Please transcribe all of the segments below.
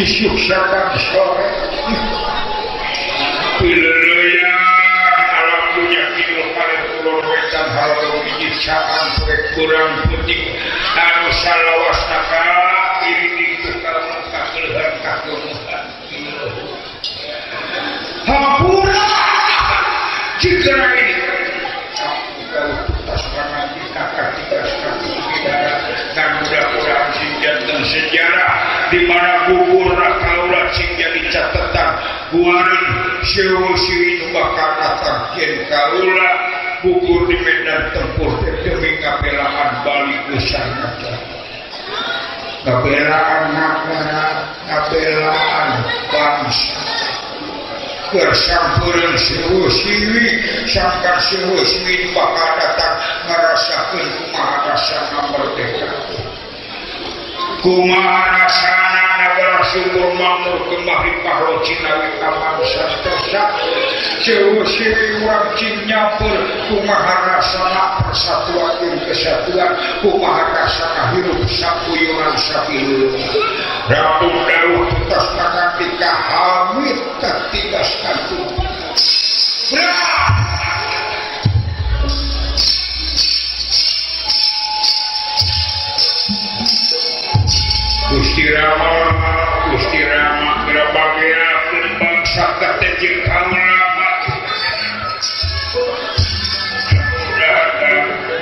Isuk saban sore Pileuleuyang alam dunya kidul kaler kulon wetan halodong hiji sakan poe kurang peuting anu salawasna ka irining ku kakeuleuhan kakeumuhan hampura jika ini dan mudah-mudahan sing janten sejarah di mana gugur kaula sing jadi catatan guareun sewu-siwi nu bakal datang yen kaula gugur di medan tempur demi kabelaan balik besar kabelaan negara kabelaan bangsa bersampuran sewu siwi sangkan sewu siwi bakal datang ngerasakeun kumaha rasana merdeka kumaha rasana nagara subur makmur kembali pahlo cinawi aman santosa sewu siwi urang cing nyampur kumaha rasana persatuan jeung kesatuan kumaha rasana hirup sakuyuran sapilu Rampung Daud tos pangantika hamid katigas kantung. Gusti Rama, Gusti Rama geura bagerakeun bangsa katejeun kaula.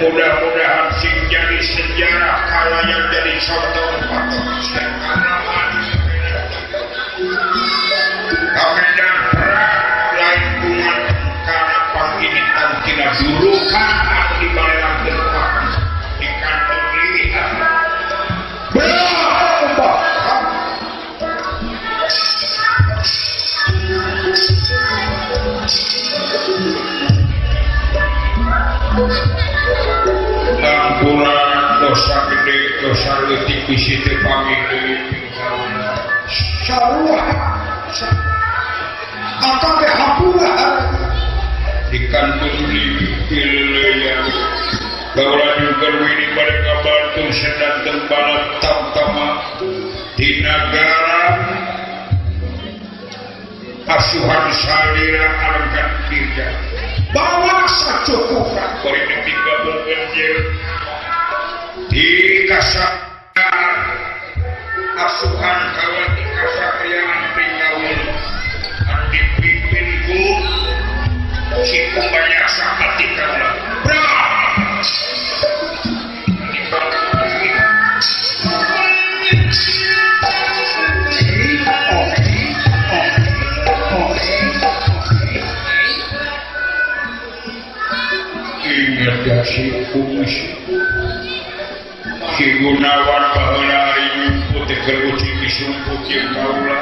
Mudah-mudahan sing jadi sejarah kala yang jadi contoh patok Kamedan perang lain bungan karena panginitan tina durukan anu dibalelangkeun di kantong lilihan. Ampura dosa gede dosa leutik bisi teu pamili sarua akang teh hampura di kantun dileuleuyang kaula nyungkeun wini bade ngabantu sedanten balad tamtama di nagara asuhan salira alengkan dirga bawa sacukupna bari digabungkeun jeung di kasar asuhan kawati kasatriaan Pringawun anu dipimpin ku si Kumbayasa Ati Kaula. Ingat gak si Kumis Si Gunawan baheula ari nyumput teh keur ucing disumput jeung kaula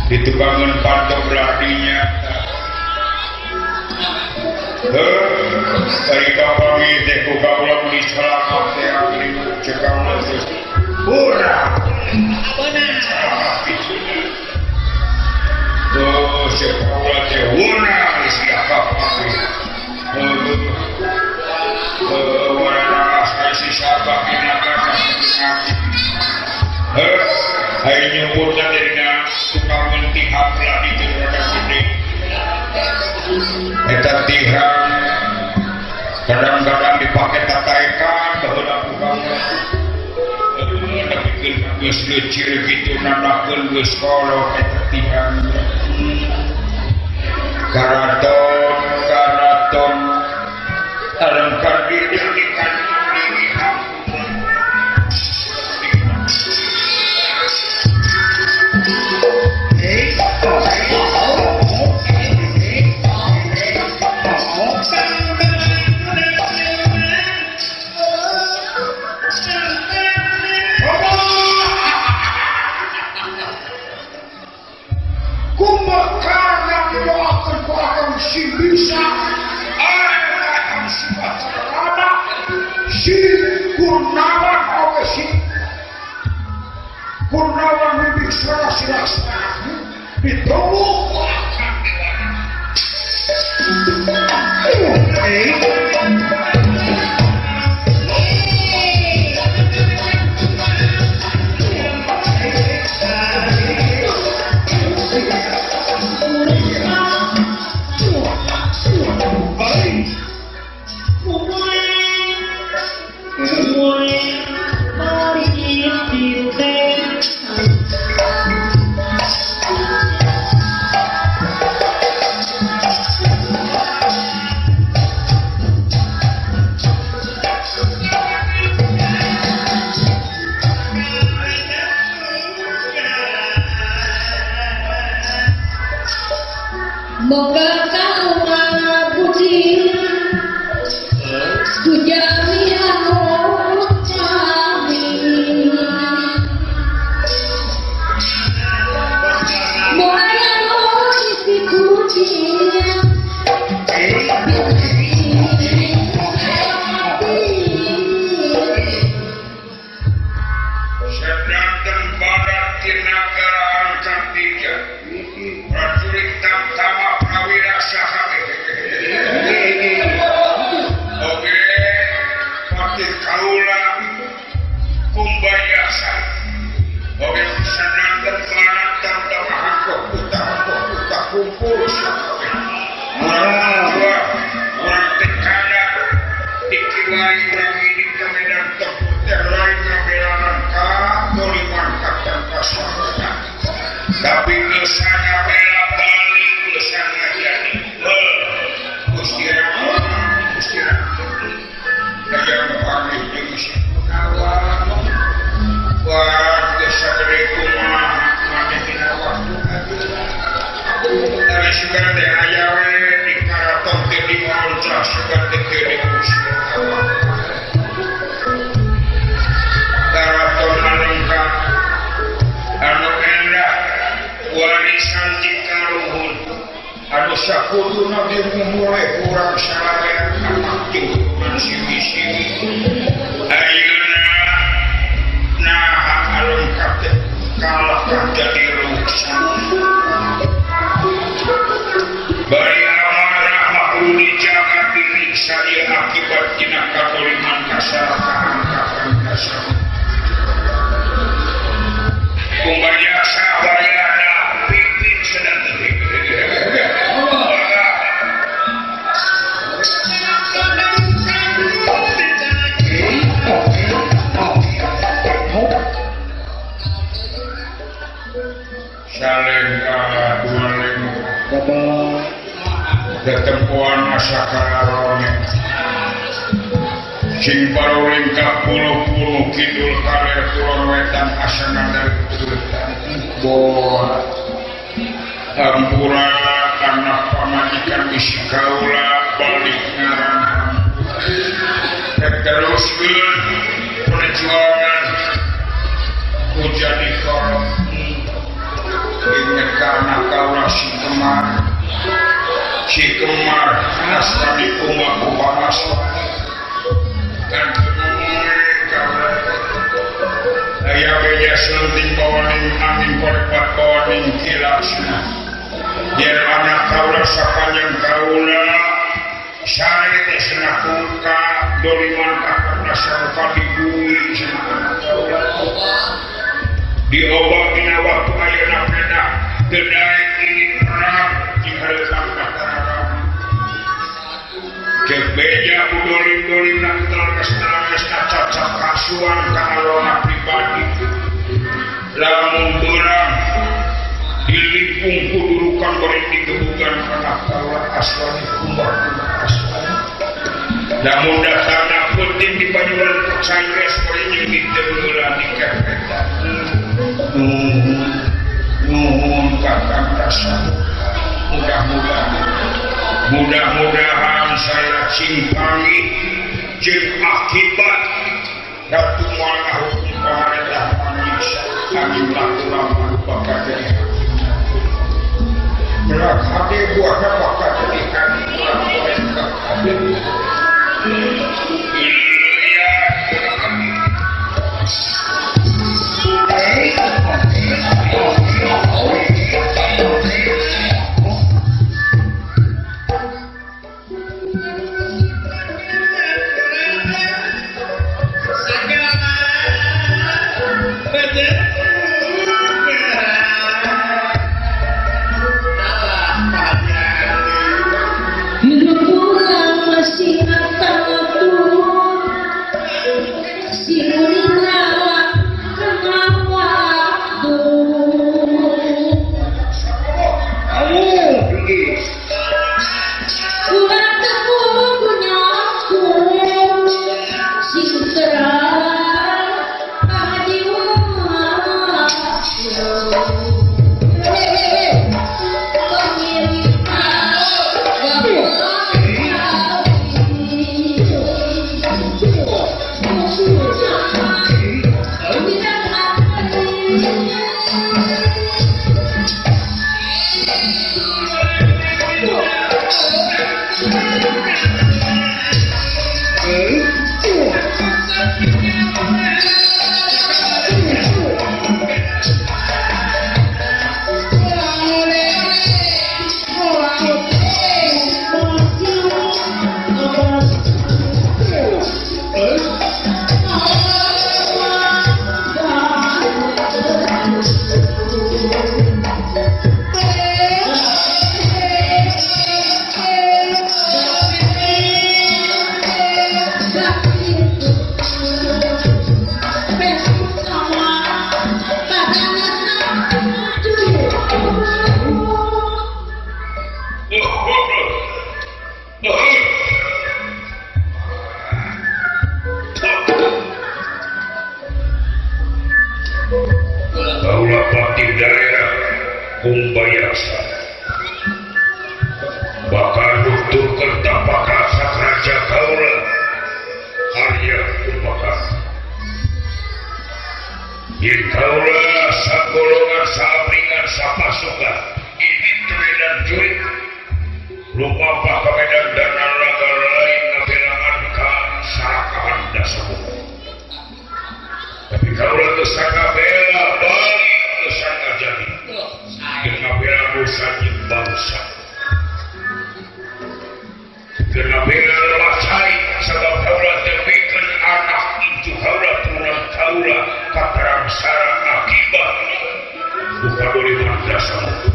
ditukangeun panto belah dinya heuh ari kapanggih teh ku kaula meuni salamat teh ari ceuk kaula teh urang tuh ceuk kaula teh urang sia kapanggih kadang-kadang dipakai tataekan baheula ku kaula nepikeun geus leucir kitu nandakeun geus kolot eta tihang karaton karaton alengkar diri di kantung diri. Kumaha doakeun ku akang si bisa si Gunawan oge si Gunawan Wibisana Silastra ditunggu ku akang Moga kaula puji Kujami utami Moya isi kucing Sedangkan badan tinagara angkat tiga prajurit tamtama prawira sahabe. Oke, patih kaula kumbayasa. Oke, sedangkan badan tamtama hangkoh utah kumpul sahabe. Orang tua, orang tekada, dikiwai orang ini ke medan tempur teh lain ngabelaan katoliman katang kasahutan. Tapi kesana bela balik kesana jadi Gusti Ratu, Gusti Ratu. Hayang panggih jeung si Gunawan. Wah, geus sagede kumaha maneh dina waktu ayeuna. Ari sugan teh aya we di karaton teh dimonca sugan teh teu diusir. Karaton Alengka anu endah warisan ti karuhun anu sakuduna dimumule urang sararea anak jeung siwi-siwi. Ayeuna naha Alengka teh kalah jadi rusak. Bari amarah mah kudu dijaga diriksa ieu akibat tina katoliman kasalakahan kapan kasahun. Kumbayasa wayana pimpin sedang salengka dua lima ketempuan asa kararone sing paroling ka puluh-puluh kidul kaler kulon wetan asa nandar wetan boa hampura anak pamajikan bisi kaula balik ngaran teruskeun perjuangan ku jadi kolot inget ka anak kaula si Kemar si Kemar asmani kumaha kumaha kan aya beja selenting bawaning angin kolepat bawaning kilat yen anak kaula sapanjang kaula sare teh cenah ka doliman ka sarupa dibui cenah anak kaula diobat dina waktu ayeuna peda teu daek ini perang di hareupan Batara. Cek beja ku dolim-dolim nak telanges-telanges cacap kasuan ka alona pribadi. Lamun beurang dilimpung ku durukan bari digebugan anak kaula aswani kumbah aswani. Lamun datangna peuting di banyulan percaya es bari jeung diteungeulan di kepetan. Nuhun, nuhun kakang kasah. Mudah-mudahan saya simpangi jeung akibat Ratu Mualah hukum pamarentah panyiksa angin laku lampah bakal jadi hakim. Berat hati buahnya bakal jadi hakim. Iya. Kumbayasa bakal nuturkeun tapak rasa raja kaula Arya Kumbakarna. Yen kaula sagolongan saapringan sapasukan ini dan jurik lumampah ka medan dana laga lain ngabelaan ka sarakahan dasamuka. Tapi kaula geus ngabela balik geus ngajadi jeung ngabela dosa jeung bangsa. Keur ngabela lewat cai sabab kaula teu mikeun anak incu kaula turunan kaula katarangsara akibat kukadoliman dasamuka.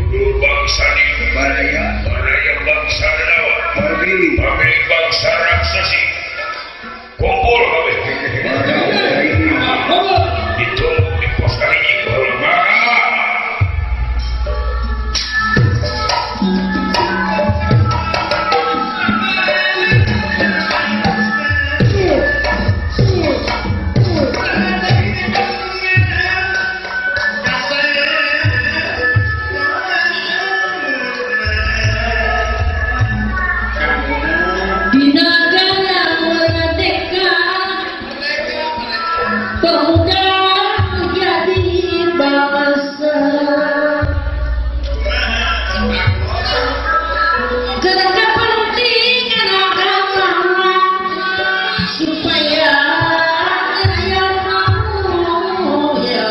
Dulur bangsa di Baraya, baraya bangsa Danawa, pamili, pamili bangsa Raksasi, kumpul kabeh. Ditunggu di pos kahiji baheula maka. Di negara merdeka, pemuda menjadi bangsa. Kepentingan agama supaya rakyat mulia.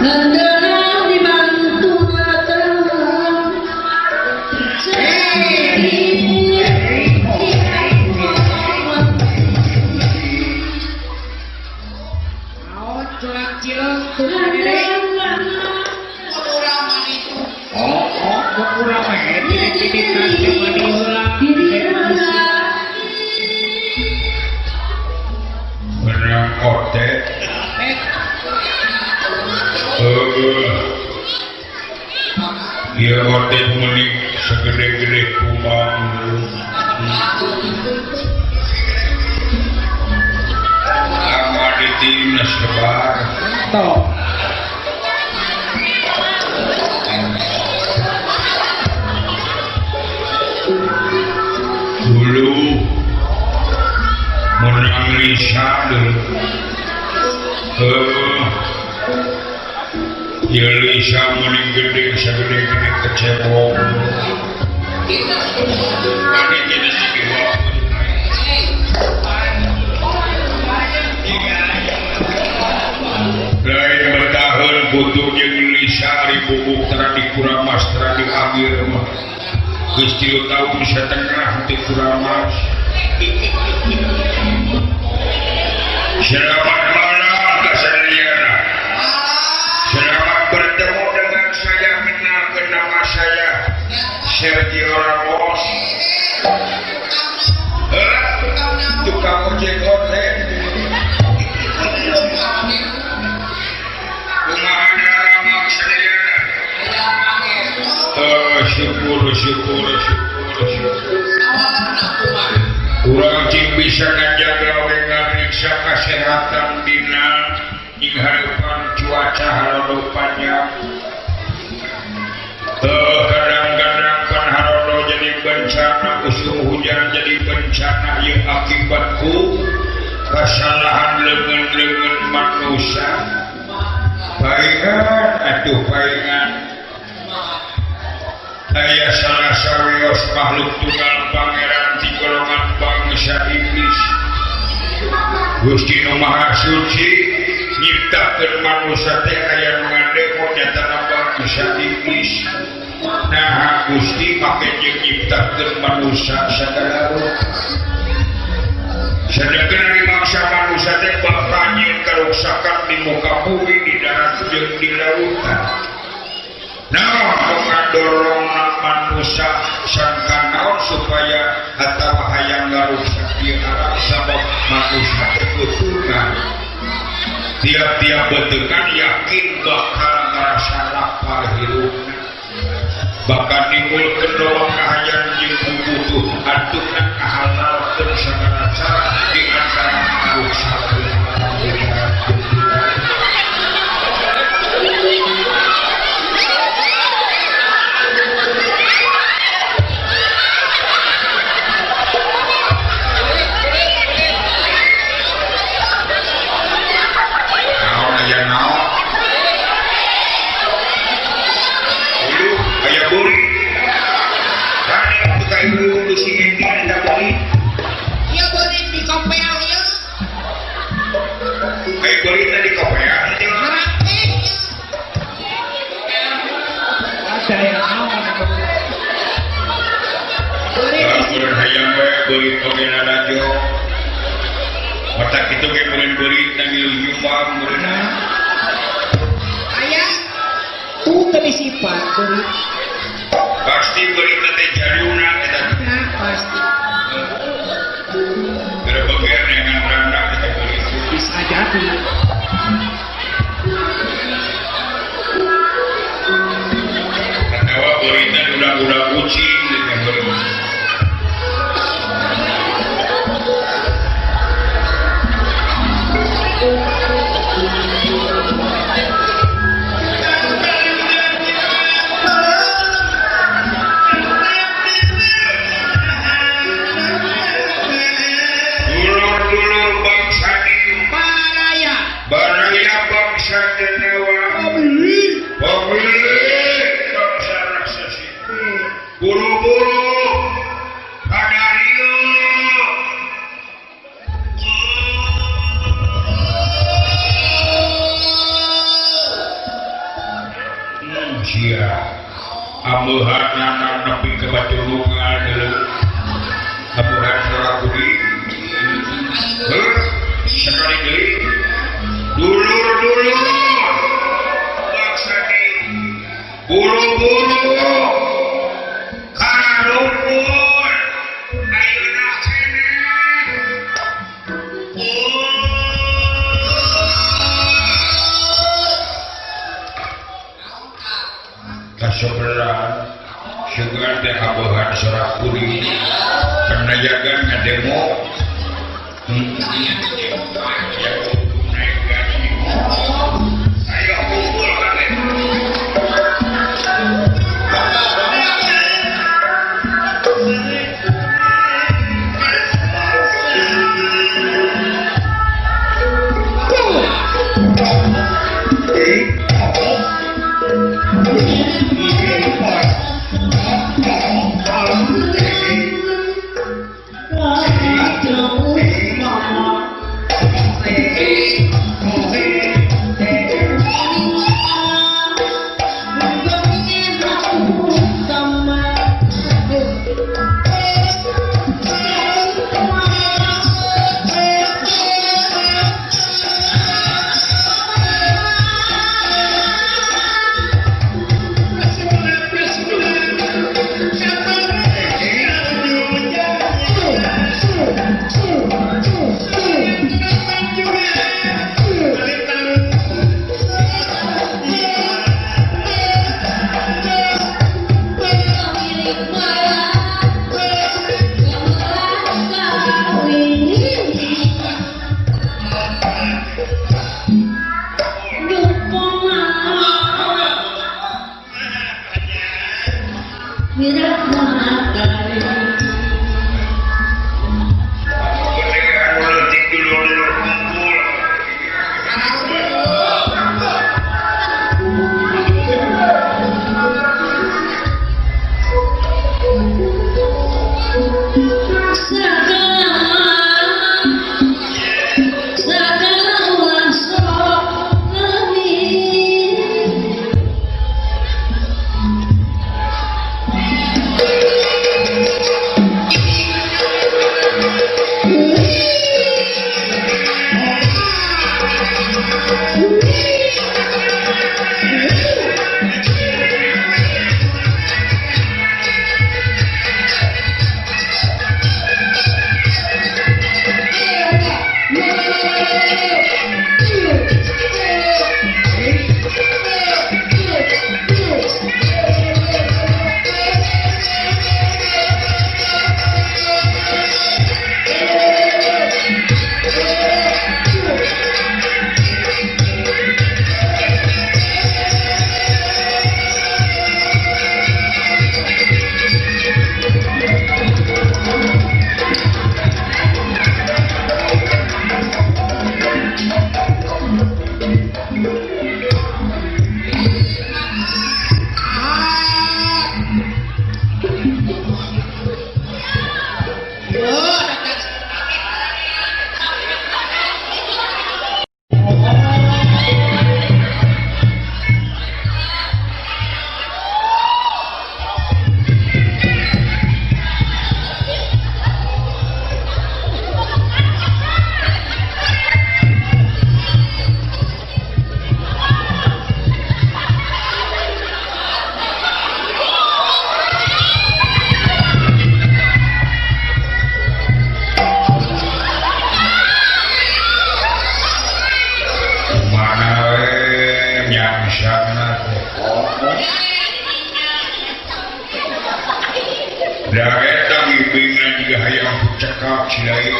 Hendaklah dibantu Menang otet. Ieu otet meunik segede-gede kumang. Lama ditimna sebar. Toh. Dulu menang Lisa dulu. Ya Lisa mending gede segede-gede kecebong. Ini jenis diwakil. Lain bertahun butuh jeung Lisa ribubuk tara dikuramas tara diambil mah. Geus 3 tahun satengah teu kuramas. Selamat malam kasadayana. Selamat bertemu dengan saya, kenalkan nama saya Sergio Ramos. Tukang ojek online. Kumaha daramang sadayana. Syukur syukur syukur syukur. Urang cing bisa ngajaga we ngariksa kasehatan dina ing hareupan cuaca harodo panjang. Kadang-kadang pan harodo jadi bencana, usum hujan jadi bencana ieu akibat ku kesalahan leungeun-leungeun manusia. Paingan atuh paingan. Aya salah sawios makhluk tunggal pangeran ti golongan bangsa iblis. Gusti Nu Maha Suci nyiptakeun manusia teh aya nu ngademo nyatana bangsa iblis. Nah Gusti make jeung nyiptakeun manusia sagala rupa. Sedangkan ari bangsa manusia teh bakal nyieun karuksakan di muka bumi, di darat jeung di lautan. Nah, ngadorong manusia sangka naon supaya atawa hayang ngaruksak di alam sabab manusia teh kutukan. Tiap-tiap bentukan yakin bakal ngarasa lapar hirupna. Bahkan nimbulkeun loba kahayang jeung butuh antukna kahalalkeun sagala cara di antara berita di kopean. Ada yang naon atuh. Meureun hayang we beurit oge lalajo. Otak kitu ge meureun beurit nangil nyumbang meureun. Aya tuh teu disipat beurit. Pasti beurit teh jaluna eta. Nah, pasti. Keur beger dengan randa eta beurit. Bisa jadi. Atawa beuritna udah-udah kucing gitu beurit. Dulur-dulur bangsa ieu Baraya. Baraya bangsa Denawa. Pemilik bangsa raksasa. Buru-buru kadarieu. Sia ameuhanana nepi ka batulungan deuleu. Ameuhan sora budi. Heuh, sakali deui. Dulur-dulur bangsa ieu. Buru-buru kalumpur ayeuna keneh. Kasoberan sugan teh ameuhan sora kuring penajagan ngademo. Naik gaji. Ayo kumpul kabeh. Da eta ngibingan juga hayang cekap silai.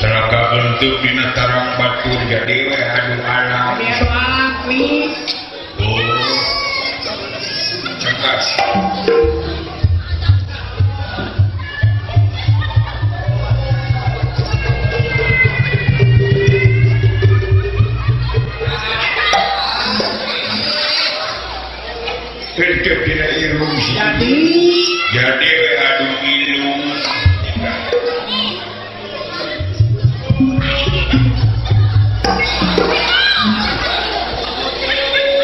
Telaga bentuk dina tarang batur jadi we adu alam. Jadi adu alam mi. Oh. Cekap. Terjep dina irung sih. Jadi we adu ilung.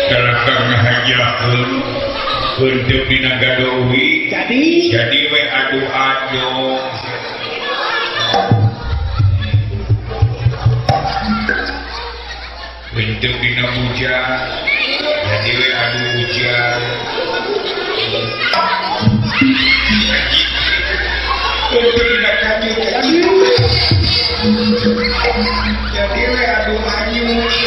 Telakang ngahajakeun heunteup dina gadowi. Jadi we adu ado. Heunteup dina bujang. Jadi we adu hujan. Heunteup dina kajut. Jadi we adu anyut.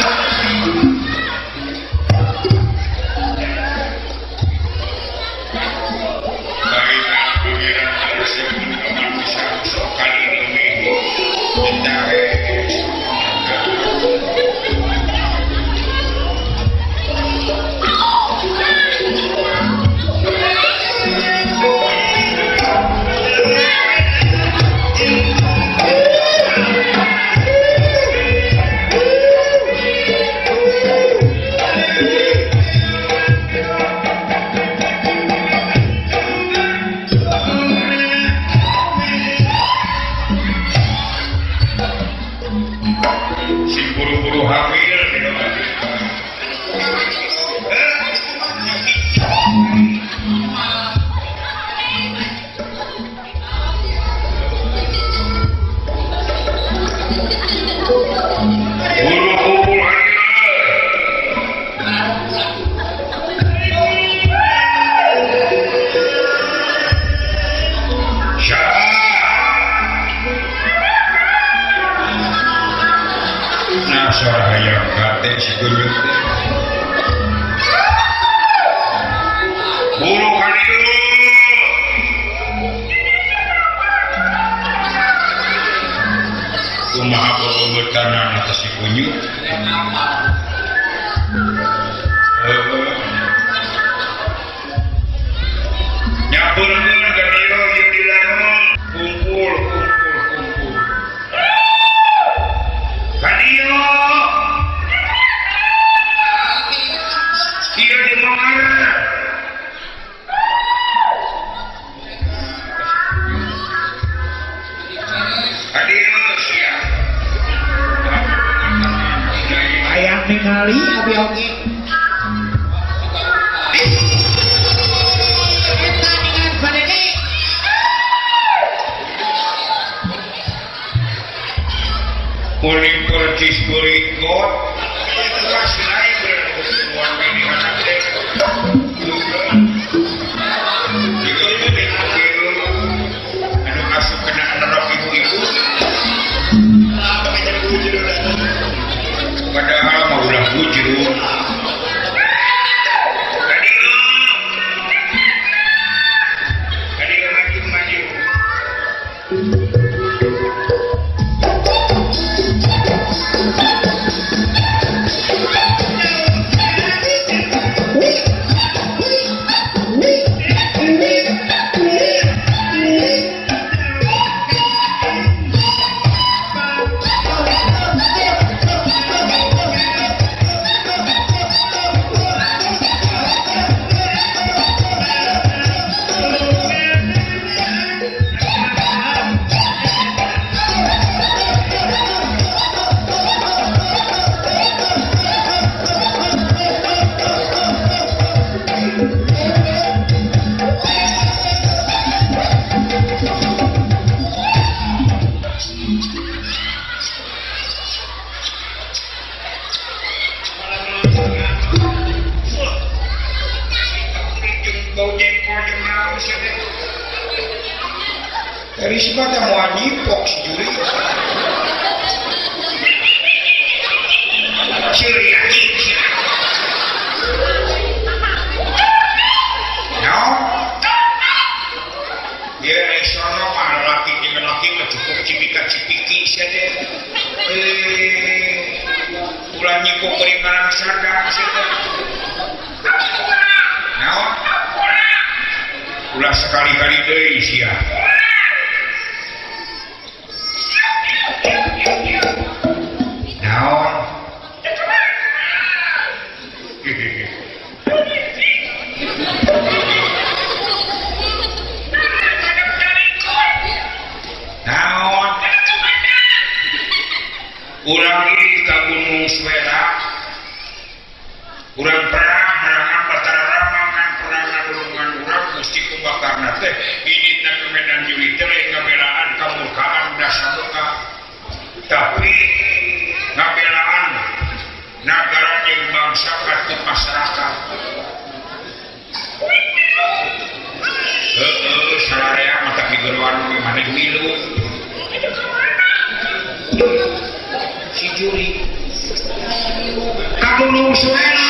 sia teh. Ulah nyikuk beri ngarang sadang sia teh. Naon? Ulah sekali-kali deui sia. Naon? Naon? Urang ieu ka Gunung Suwera. Urang perang merangan Batara Rama ngan perang ngadulungan urang Gusti Kumbakarna teh inditna ke Medan Juli teh lain ngabelaan kamurkaan dasamuka. Tapi ngabelaan nagara jeung bangsa katut masyarakat. Heeh, sararea mah tapi geroan we maneh milu. Si juri ka Gunung Suwera.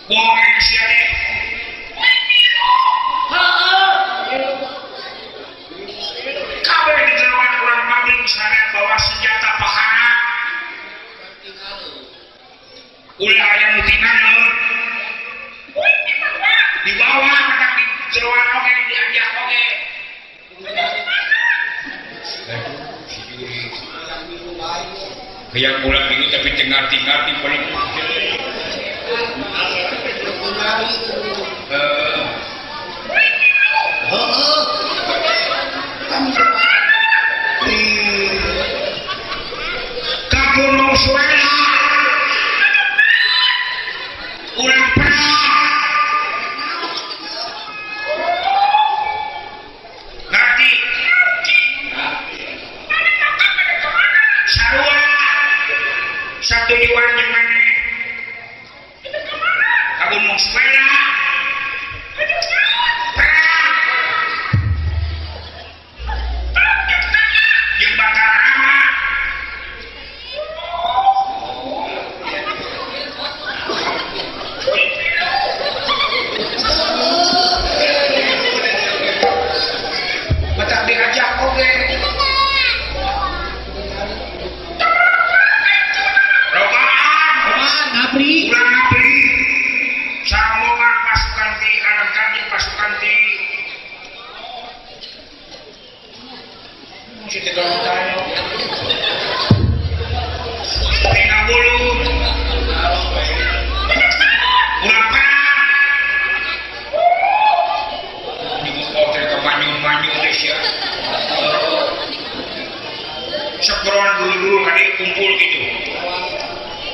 Bongeng sia teh. Heeh. Kabeh di jeroan urang magling sararea bawa senjata pahana. Ulah aya nu tinggal. Dibawa ka di jeroan oge diajak oge. Si juri. Kayak ulah gitu tapi cengar-cengar di paling. Ka Gunung Suwera. Urang perang. Ngerti? Sarua satujuan jeung maneh. Ka Gunung Suwera. Perang. Jeung Batara Rama. Batak diajak oge. Robaan, Robaan ngabri. Urang ngabri. Sarombongan pasukan ti Alengka jeung pasukan ti si teh tanya. Tina bulu. Urang perang. Nyebut hotel ke manyun-manyun deh sia. Sekeron dulu-dulu kali kumpul gitu.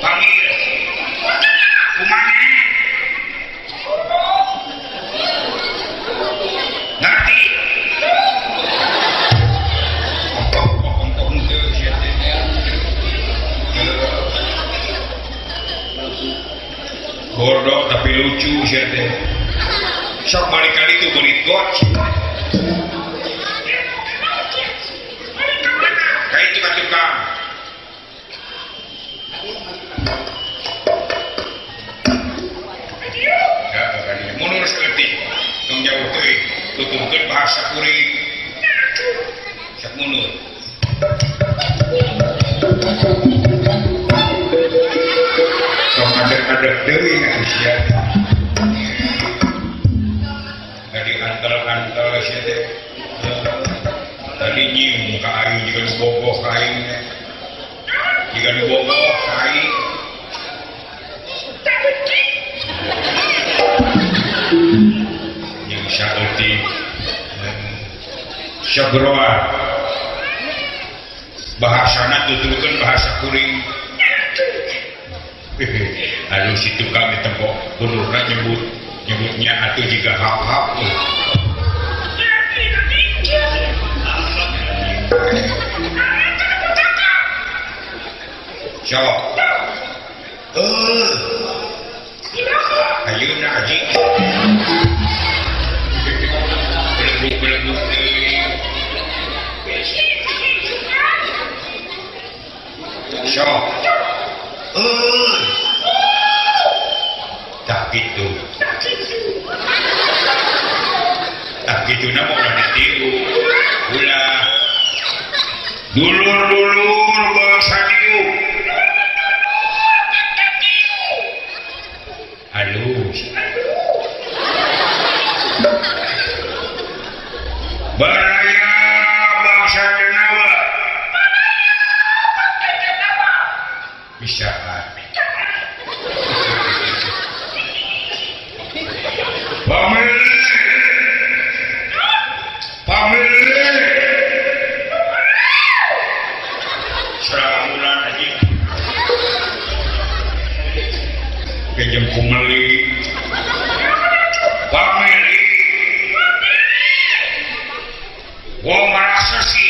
Panggil. Kumane. Ngerti? Ongkong-ongkong teu sia teh. Bodoh tapi lucu sia teh. Sok balik kali itu beli got. Kayak itu kan tukang. Ya, mundur seketik. Tong jauh teuing, tuturkeun bahasa kuring. Sok mundur. Tong adek-adek deui atuh sia. Tadi antel-antel sia teh. Tadi nyium ka aing jiga nu bogoh ka aing teh. Jiga nu bogoh ka aing. Jeung saeutik sageroa bahasana tuturkeun bahasa kuring. Aduh si tukang ditempok kudurna nyebut nyebutnya atuh jiga hap-hap. Sok. Ayeuna aji. Beleguk-beleguk deui. Sok. Tak gitu. Tak gitu na mau ulah ditiru. Ulah. Dulur-dulur bangsa dieu. Halus. Baraya bangsa Denawa. Bisa pamilih seramulan aja kejem kumeli pamilih wong raksasa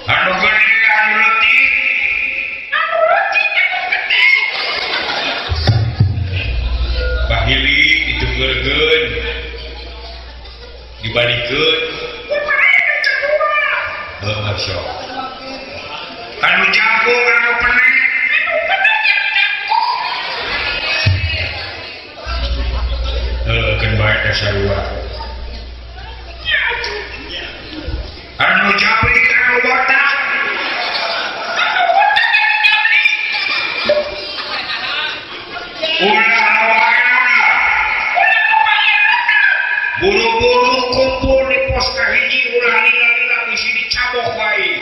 anu gede anu leutik bahili itu gergeun dibalikeun heuh sok anu jangkung anu penek heuh keun bae da sarua anu jabrik anu botak ulah buru-buru kumpul di pos kahiji ulah lila-lila bisi dicabok bae.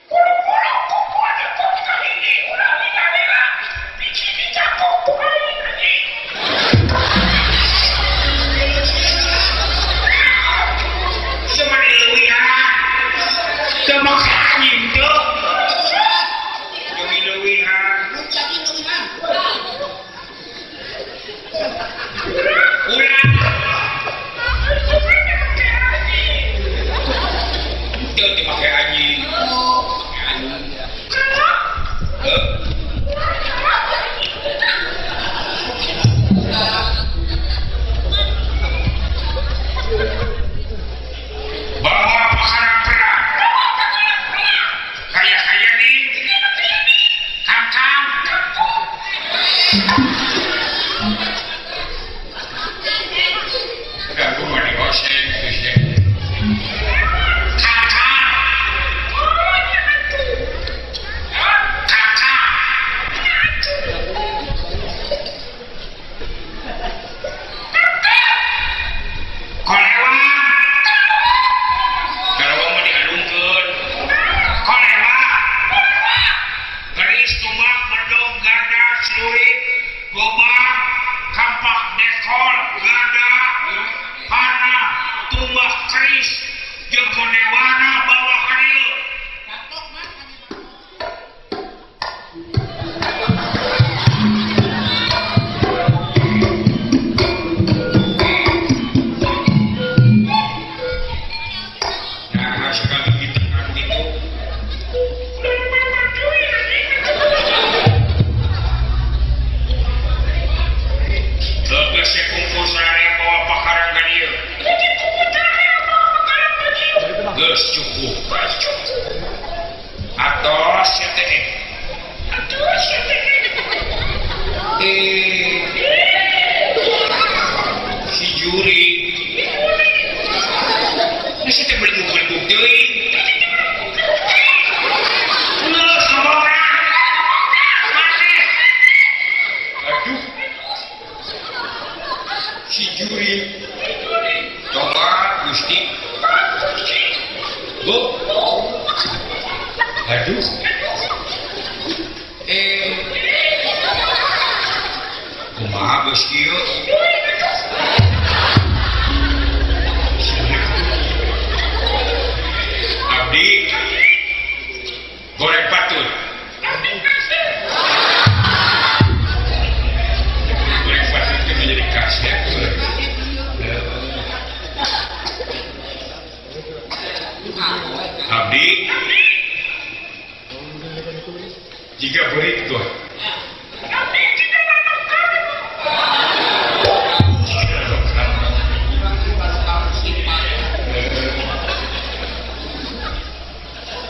Buru-buru kumpul di pos kahiji ulah lila-lila bisi dicabok bae anjing. Semani leuwihan. Teu make anjing teu. Leuwih-leuwihan. Ulah dipakai anjing. Bawa pakaran perang. Kaya-kaya nih. Kangkang. Ganggu mah dioseng. Si juri ini teh beleguk-beleguk deui. Geus ngomongna. Maneh. Aduh. Si juri. Coba Gusti. Bu. Aduh. Kumaha geus kieu? Abdi goreng patut. Goreng patut itu menjadi khasnya. Abdi jika berit tuh.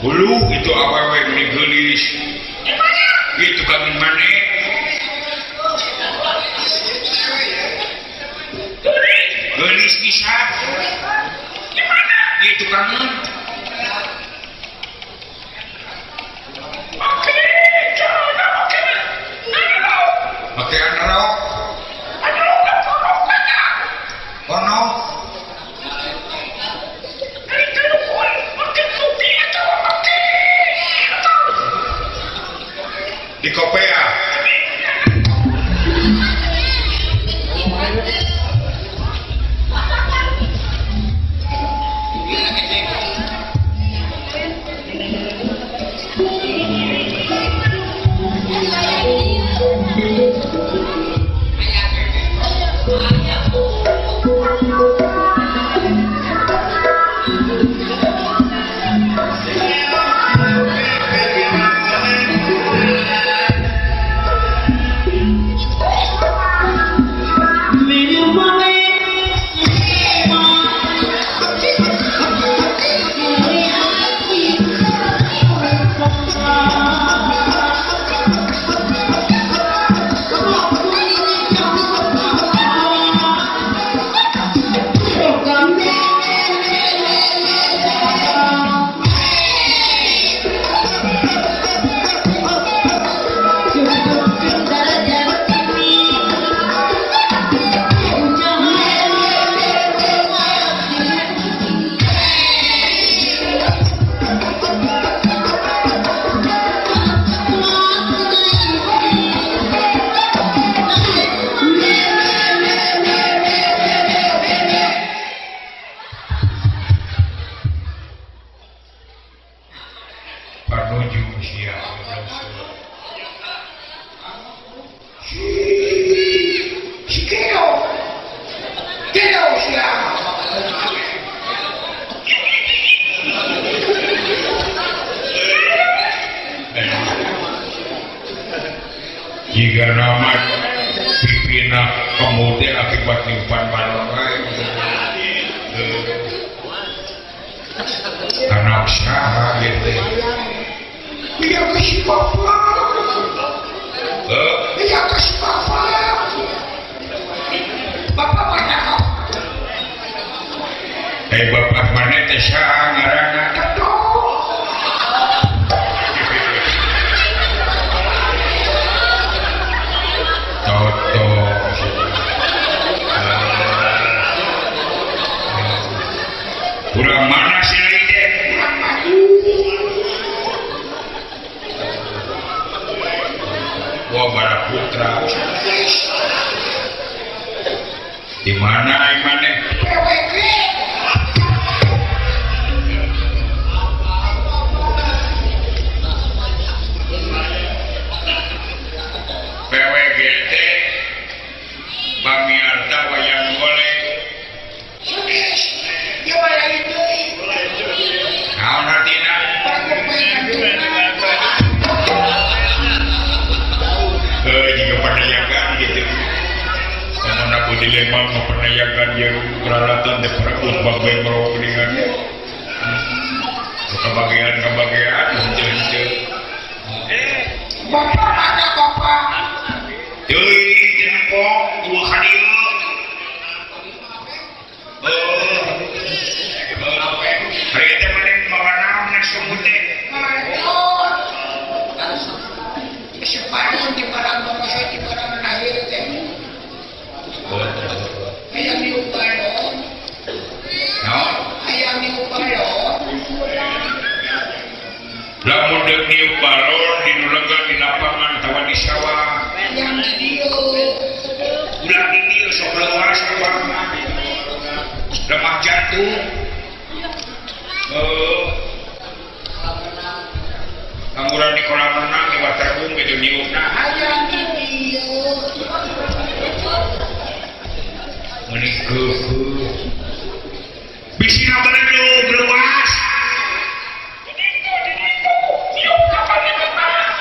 Bulu itu awewe meni geulis. Itu kami mane. Geulis bisa. Itu kami. sia. Si Keo. Keo sia. Jika nama pipina kemudian akibat nyimpan balon wae. Anak saha gitu. Iya ke si bapak. Iya ke si bapak. Bapak mana? Bapak mana teh saha ngaranna? Toto. Toto. Kurang mana sih lagi teh? Kurang maju. Wah, bara putra. Di mana ai maneh? PWG. PWGT Bamiarta wayang golek. Naon artina? Jika perdayakan gitu. Namun aku dilema memperdayakan yang peralatan teh perebut bagian merok dengan kebagian-kebagian henteu-henteu. Bapak mana bapak? Teuing jempok dua kali. Hari itu mana mawa naon nek sumut teh? Maron. Separuh di barang bangsa di barang lahir teh. Hayang niup balon. Naon? Hayang niup balon. Lamun deuk niup balon di nu lega di lapangan atawa di sawah. Hayang di dieu. Ulah di dieu sok leuwas urang. Lemah jantung. Angguran di kolam renang di waterboom gitu niupna. Hayang di dieu. Meuni keuheuh. Bisina beledug leuwas. Niup kapan itu mah?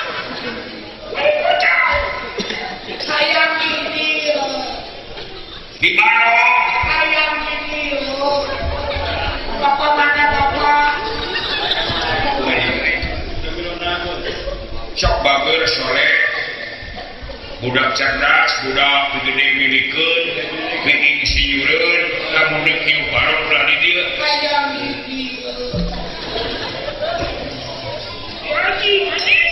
Hayang di dieu. Di balong. Hayang di dieu. Bapak mana bapak? Sok bager soleh. Budak cerdas, budak gede milikeun, bikin sinyureun, lamun deuk niup balon ulah di dieu. Hayang di dieu. Anjing, anjing.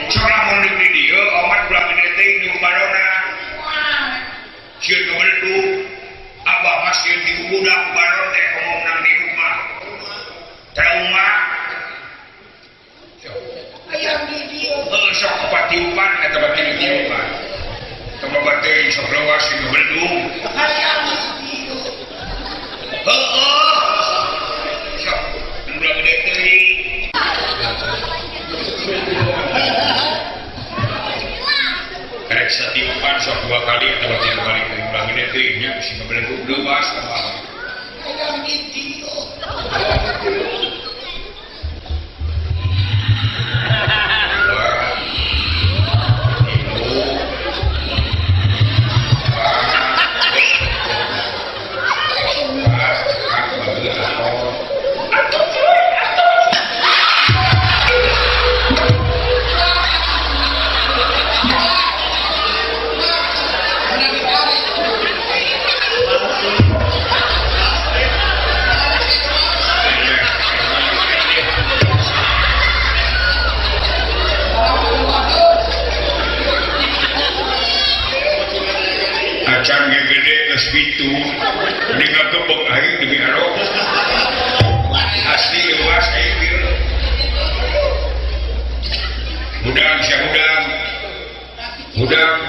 Sok lamun deuk di dieu, omat ulah gede teh niup balonna. Sieun kabeledug. Abah mah sieun di budak balon teh omong nang di rumah. Trauma. Hayang di dieu. Sok kepatiupan eta batin tiupan. Tong batin sok leuwas di beledug. Hayang di dieu. Heueuh. Sok ulah gede teuing. Rek satiupan sok dua kali atau tiga kali ulah gede teuing nya bisi kabeledug leuwas abah. Hayang di dieu. Acan gede geus kitu mending ngagebeg aing demi Allah asli luas aing ieu hudang sia hudang hudang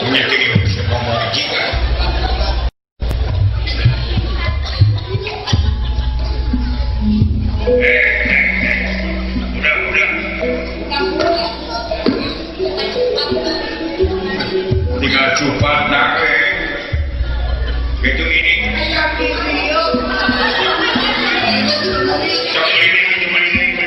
punya tinggi ngomong jika Cupat na gitu ini. Sok ini gitu ini ini.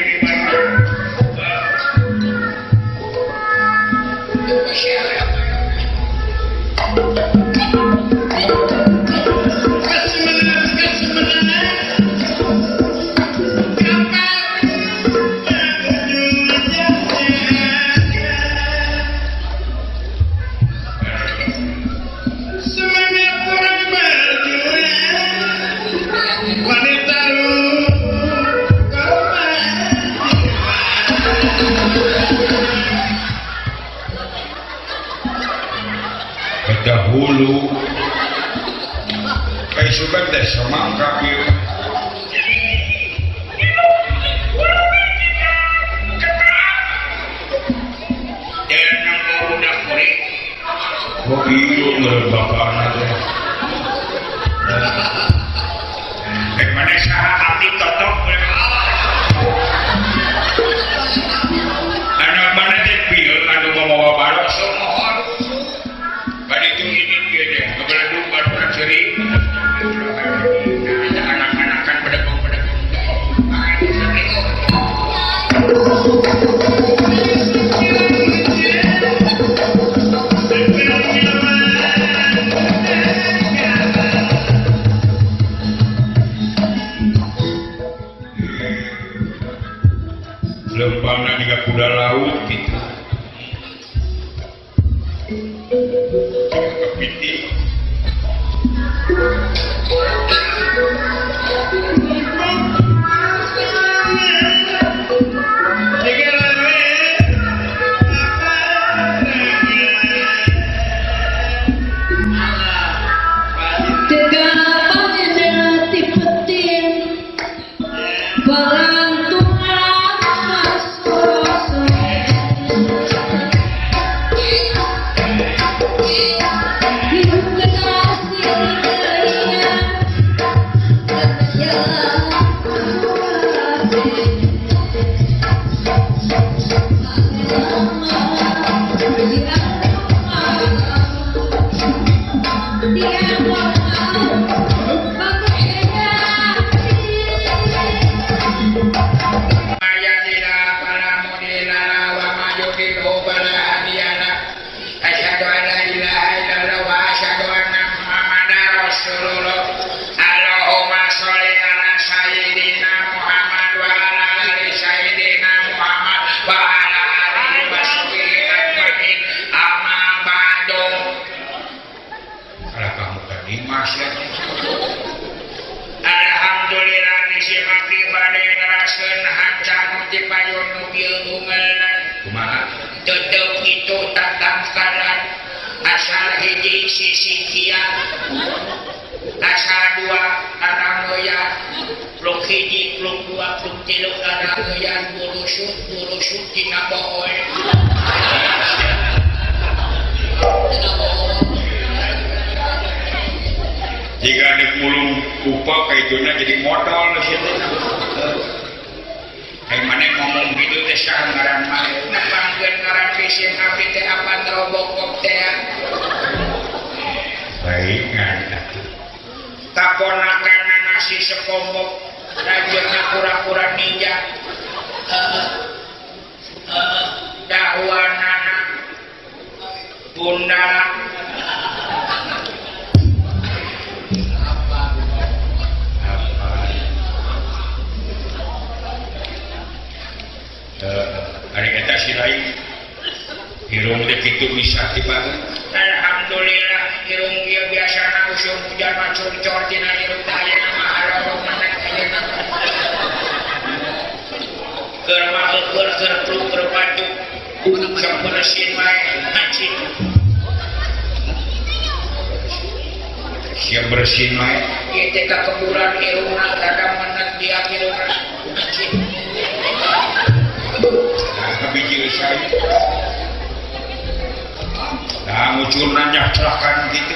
Dahulu kayak suka teh semangka ieu. Oh iya ngeureuh bapana teh. Eh mana saha abdi totok anak mana teh pieu anu mamawa barok sok mohon. Bari itu ini dia deh, kebeledung baru ceri. Anak-anakan bedegong-bedegong. Lempangna juga kuda laut gitu. Kepiting. Alhamdulillah disimati bade ngeraseun hancang ti payun nu ieu ungelna kumaha tetep kitu tatangkalan asal hiji sisi kia asal dua arangoyan pluk hiji pluk dua pluk tilu arangoyan burusut burusut tina bohol. Jika ada mulung kupa kaituna jadi modal sih. Kayak mana ngomong gitu teh saha ngaran mah nepangkeun ngaran pisim abdi teh apa Robocop teh. Baik ngan. Kaponakan nasi sekombok rajana pura-pura ninja. Dahuanana bundala Hari eta si lain hirung teh kitu bisa dibangun. Alhamdulillah hirung ieu biasana usum hujan mah curcor tina hirung teh ayeuna mah harorong menek ayeuna. Keur mah keur keur pluk keur batuk sok bersin bae ngacit. Siap bersin bae. Ieu teh kakeburan irungna rada menek dia hirungna ngacit. Biji saya, nah ngucur nanya celakan gitu.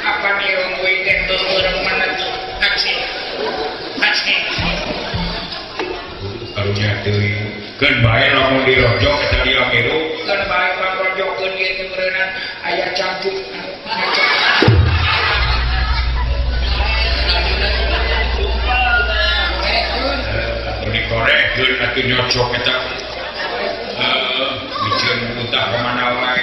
Apa nih orang gue teh orang mana tuh? Haji, haji. Karunya teuing, keun bae lamun dirojok eta liang hirup. Keun bae pangrojokkeun ieu teh meureunana aya cangcut anu teu nyocok eta. Miceun muntah ka mana wae.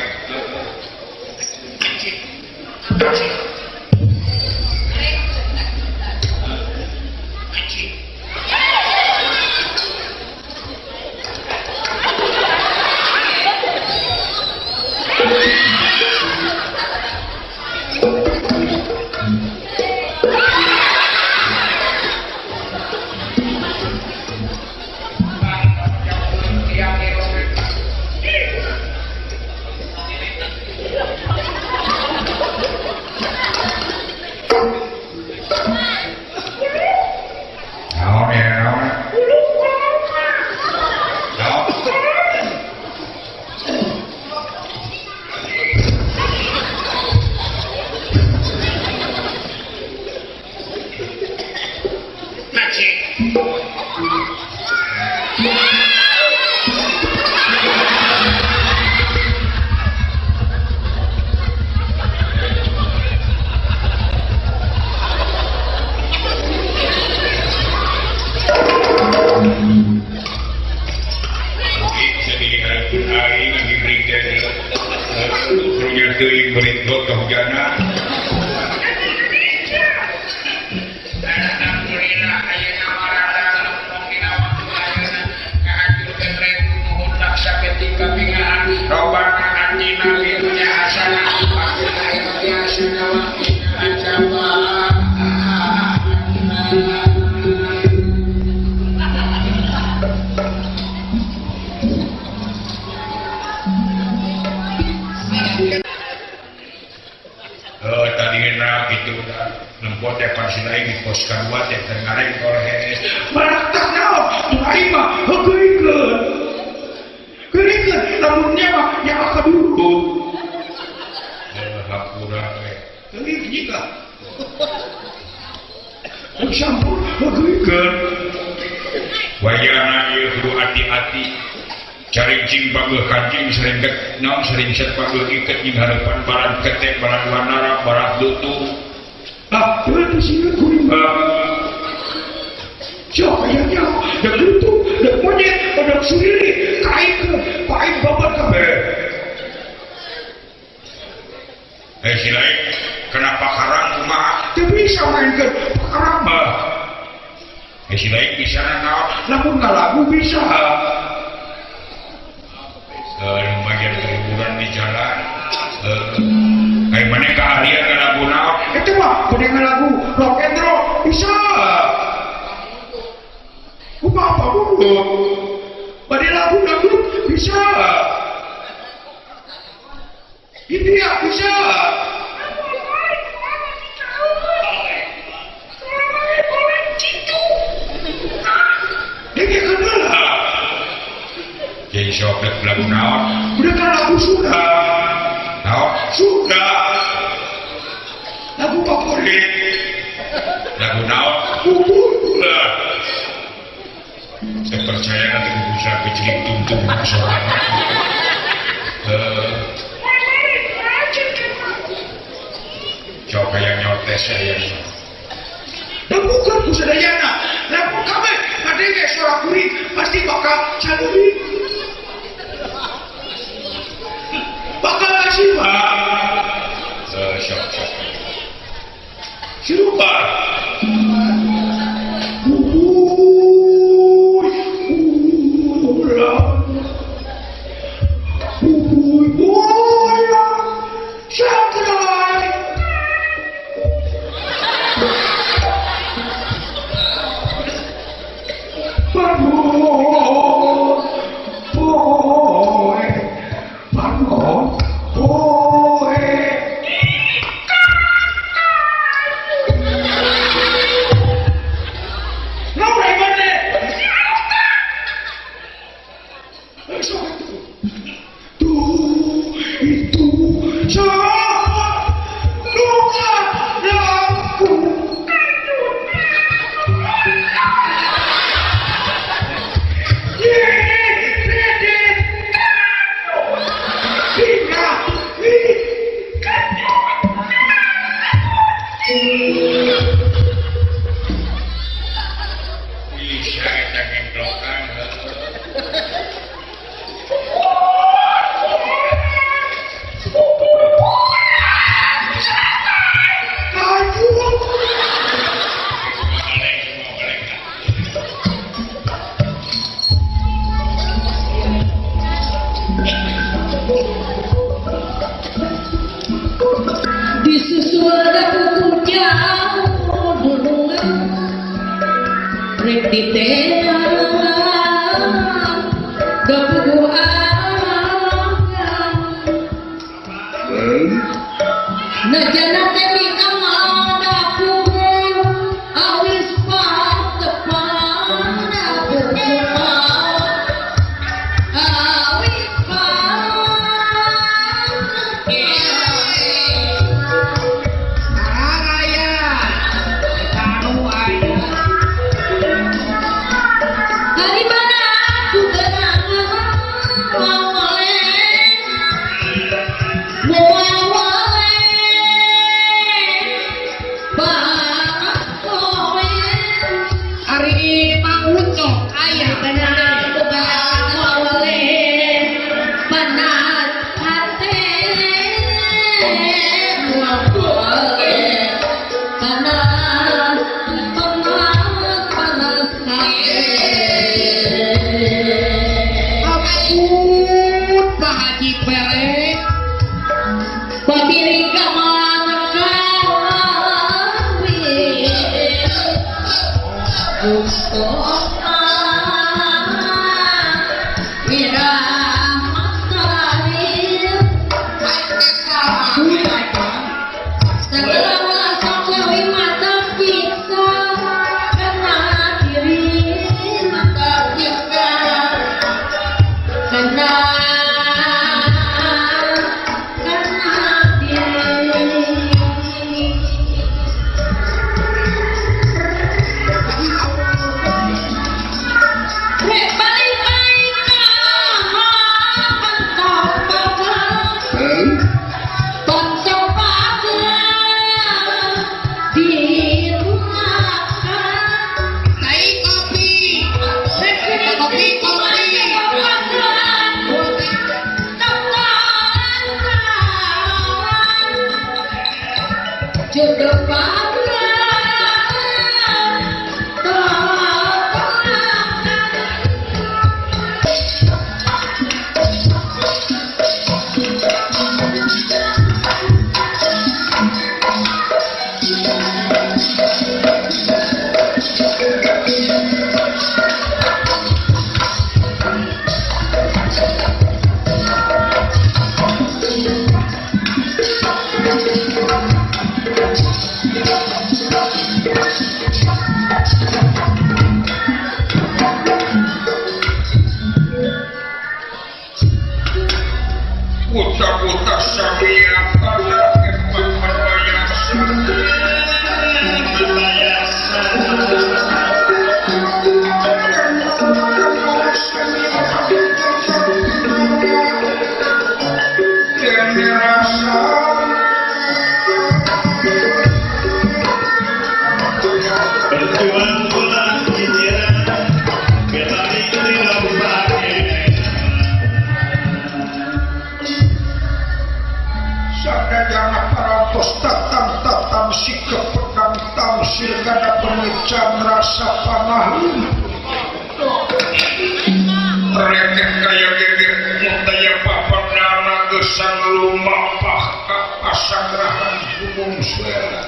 Itu siapa? Disusul daku jauh duluan rek diteang daku Najana teh amal daku awis patepan daku awis Araya kanu aya Hari mana aku tenang Ari Mang Unto aya Ampun Pak Haji Perek Cai kopi kopi kopi Jodoh Buta-buta samia pada empat Berjuang pulang hijrah, kita tidak pakai. Sadayana parantos tatam-tatam sikep pedang tamsir kana pemican rasa panahun. Rekek kaya geger mutaya papadana gesang lumapah ka pasangrahan gunung suera.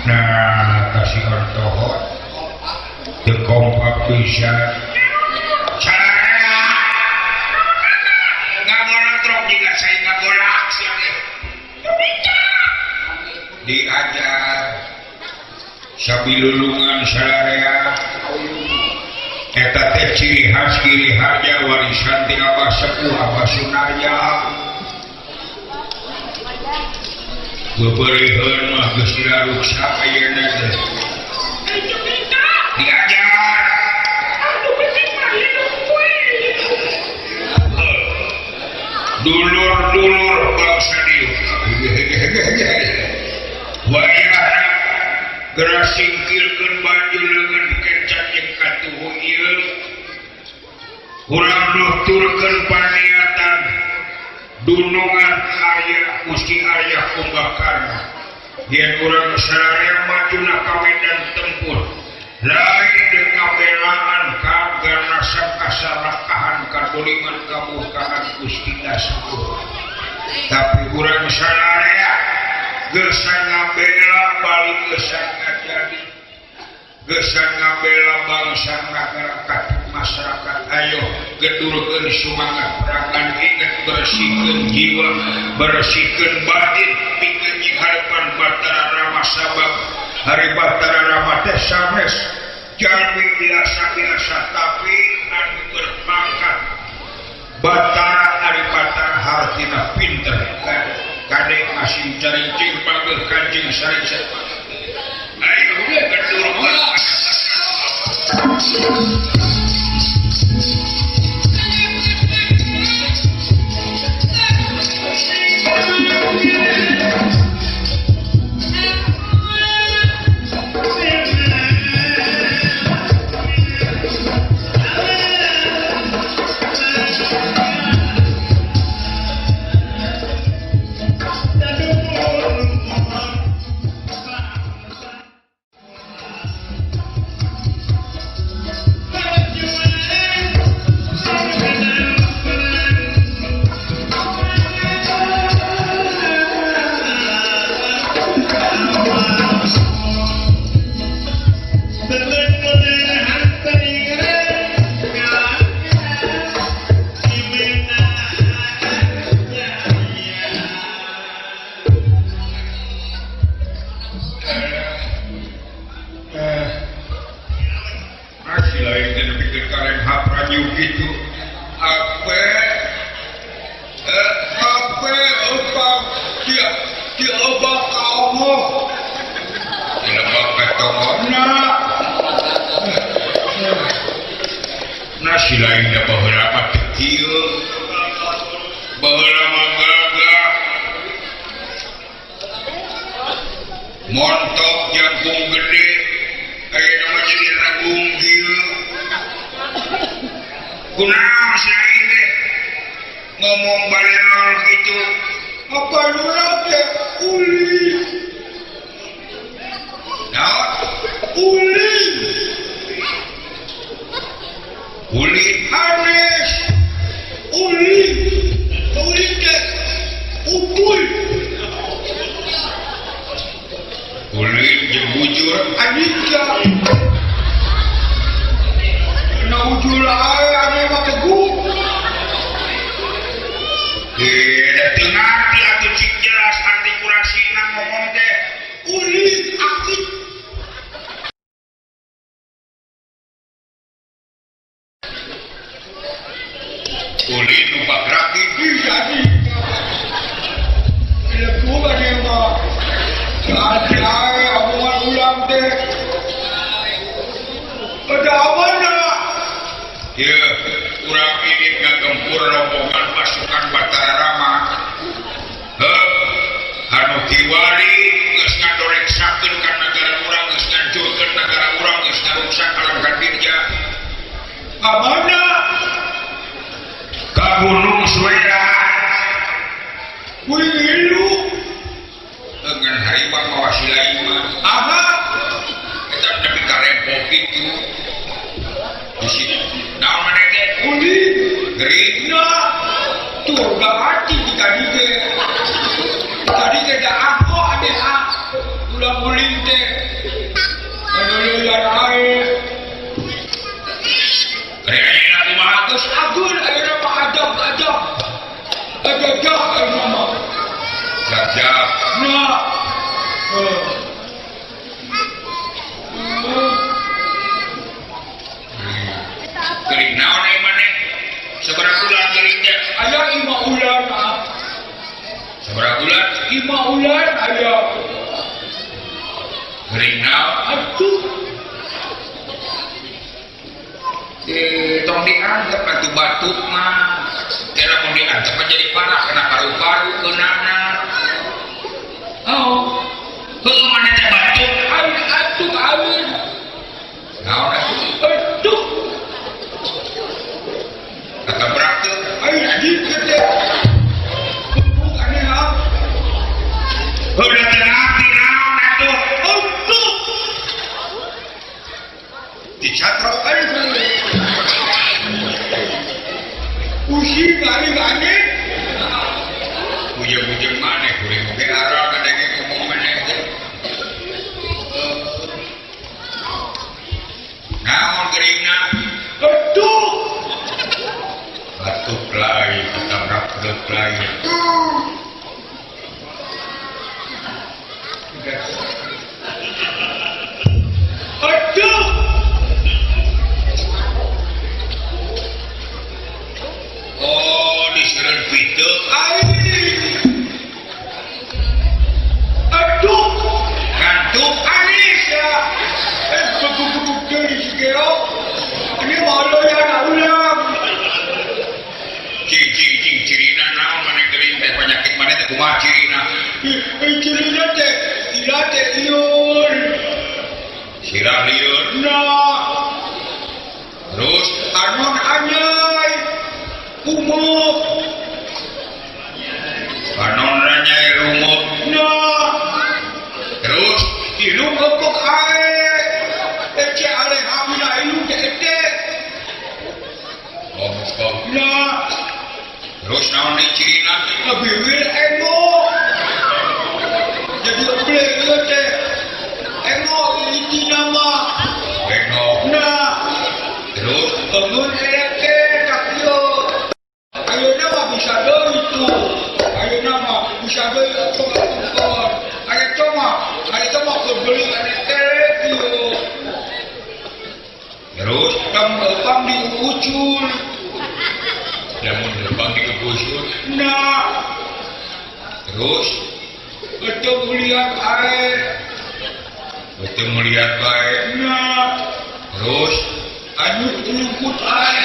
Nah, kasih ortohot teu kompak pisan. Sararea ngagorotrok jiga saya ngagolak sia teh. Diajar sabilulungan sararea eta teh ciri khas Giri Harja warisan ti Abah Sepuh Abah Sunarya. Beupeureuheun mah geus diruksak ayeuna teh. Diajar. Dulur-dulur bangsa dieu. Wayahna geura singkirkeun baju leungeun kencan Haturkeun paniatan dunungan Arya Gusti Arya Kumbakarna yen urang sararea majuna ka medan tempur lain deuk ngabelaan kaganasan kasarakahan kaduliman kamurkaan Gusti Dasgur tapi urang sararea geus ngabela balik geus ngajadi geus ngabela bangsa masyarakat masyarakat ayo gedurkeun sumangat perangan inget bersihkeun jiwa bersihkeun batin pikeun jeung harapan Batara Rama sabab hari Batara Rama teh sanes jalmi biasa-biasa tapi anu berpangkat Batara ari Batara hartina pinter kade masih carincing panggeuh kancing saring ayo gedurkeun. Dicatrok aja. Pusing aneh-aneh. Bujeng-bujeng maneh kuring oge arah kadenge ngomong maneh teh. Naon geuringna? Aduh. Batuk lain, ketabrak perut lain. Aduh. Oh, disireun piteuk aing. Aduh, ngantuk aing ya. Bubuk deui si Geo. Ini malu ya ulang. Cing cing cing cirina naon maneh geuring teh penyakit maneh teh kumaha cirina? Cirina teh sirah teh lieur. Sirah lieur. Nah. Terus anon anyai. Umuk. Anon anyai rumuk. Nah. Terus ilung opok ae. Ece ale hamina ilung teh ete. Opok. Nah. Terus naon deui cirina? Bibir engok. Jadi oble ieu teh. Engok intina mah. Engok. Nah. Terus bangun eleke ka ieu. Ayeuna mah bisa deui tuh. Ayeuna mah bisa deui opok-opok. Aya mah keur beuli eleke ieu. Terus lamun diucul. Lamun leumpang dikucul. Nah. Terus teu melihat ae. Teu melihat bae. Nah. Terus anyut ulungkut ae.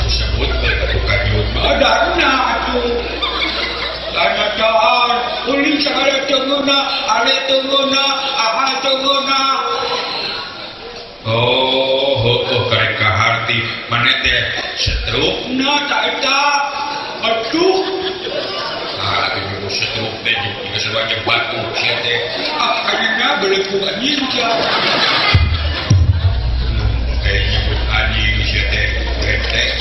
Sebut bukan nyut. Ada atuh. Ada daan, uling sagala tengeuna, ale tengeuna, aha tengeuna. Oh, oh, karek kaharti maneh teh stroke na ta eta. Aduh. Ah, ieu stroke teh jiga sarua jeung batu sia teh. Ah, ayeuna beuleuk anjing sia. Kayak nyebut anjing sia teh teh.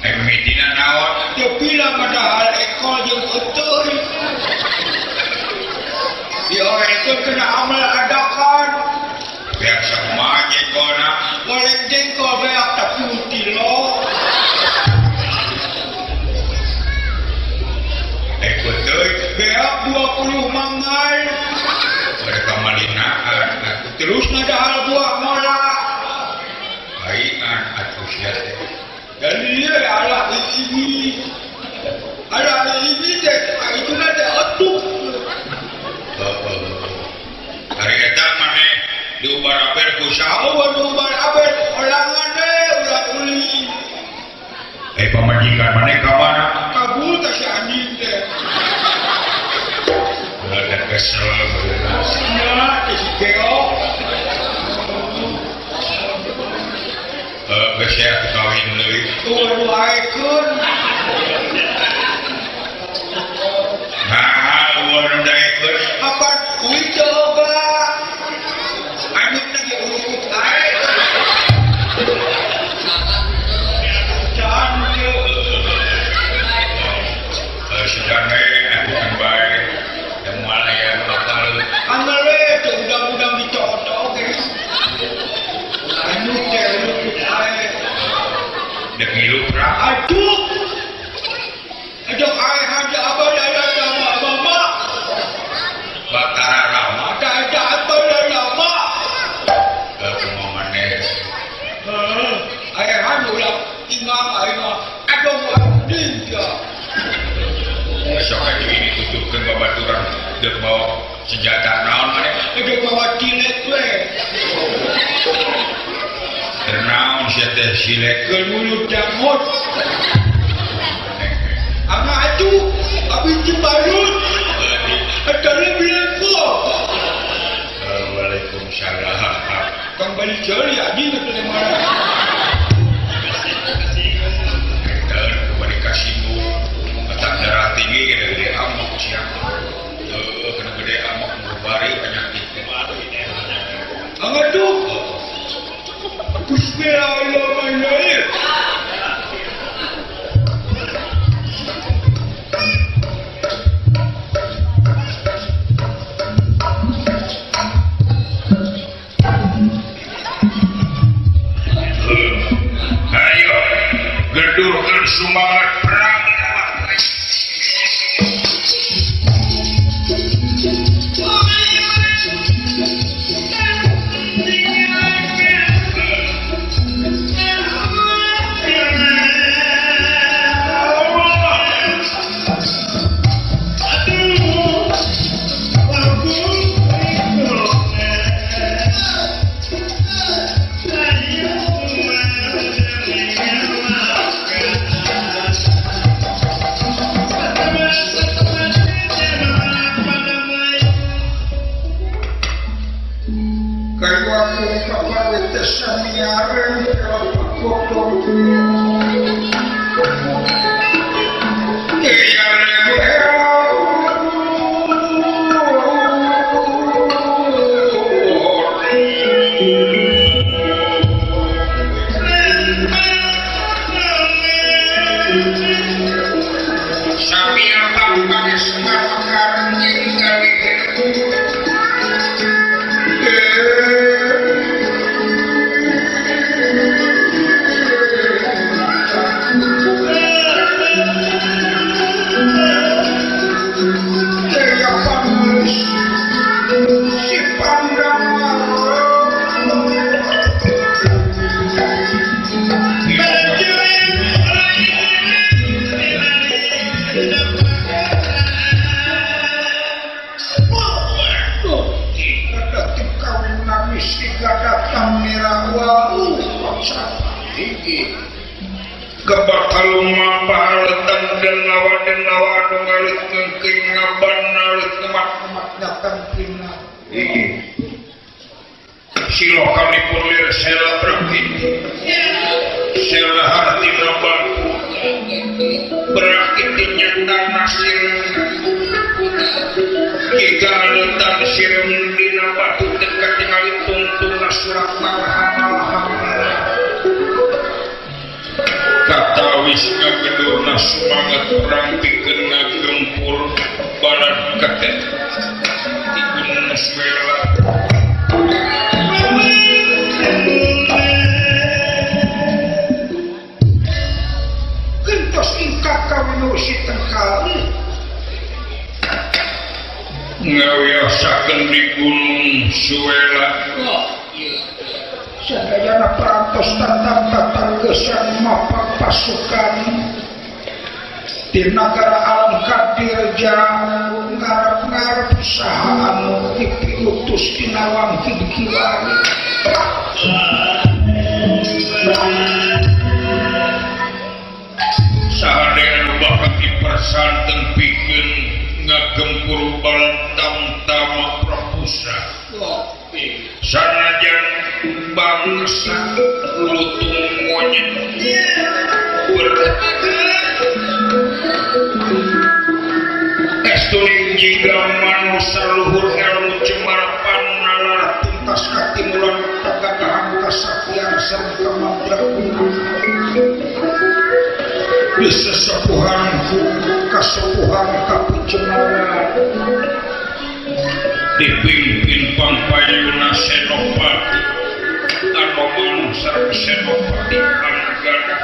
Mimitina naon? Teu pila padahal ekol jeung euteun. Diorekeun kena amal adakan. Beak sakumaha jengkolna? Waleng jengkol beak tapi kilo. Ekoteuy beak 20 mangai. Mereka malinaan terus ngadahal buah mola. Aingan atuh sia teh. Dan dia ala ini. Ala ini teh itu teh atuh. Hari eta maneh diubar aber ku saha? Oh, diubar aber olangan deh ulah uli. Pamajikan maneh ka mana? Kabur teh si anjing teh. Ulah teh kesel beunang. Sia teh si Geo. Geus aya kawin deui. Eueuh aekeun. Nah, eueuh nu daekeun. Apa kuwi teu loba? Anyutna ge urukut ae. Can teu. Sedang we atuh bae. Da moal aya nu apal. Angel we teu udang-udang dicocok ge. Anyut teh urukut ae. Dek ngilu pra. Aduh. Aduh ae haja abah daya sama mama. Batara lama daya abah lama. Kumaha maneh? Heeh. Ae han ulah imam ae mah. Aduh anjing ya. Besok aja ini tutupkeun babaturan deuk bawa senjata naon maneh? Deuk bawa cilet we. Ternaon sia teh silekeun mulut jamot. Ama atuh abi cibalut. Eta lebih. Waalaikumsalam. Kembali jeli anjing teh mana? Eta kembali kasinggung. Eta darah tinggi gede-gede amok sia. Heuh, gede-gede amok bari. Kayu aku kapawe teh samiareng pakodong. Dipimpin Pangpayuna Senopati Anoman sareng Senopati Anggada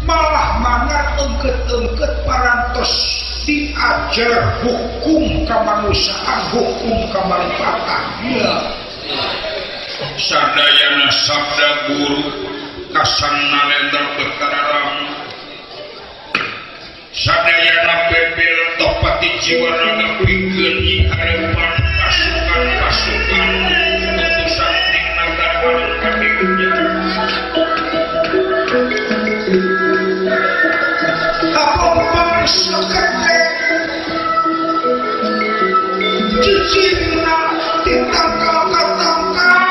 malah mana engket-engket parantos diajar hukum kemanusiaan, hukum kemaripatan. Ya. Sadayana sabda guru kasan nalendra Betara Rama sadayana bebel topati jiwa raga pikeun nyikarepan pasukan-pasukan utusan ting nagara Alengkadirja. Apa sekete cicingna ditangkal katangkal.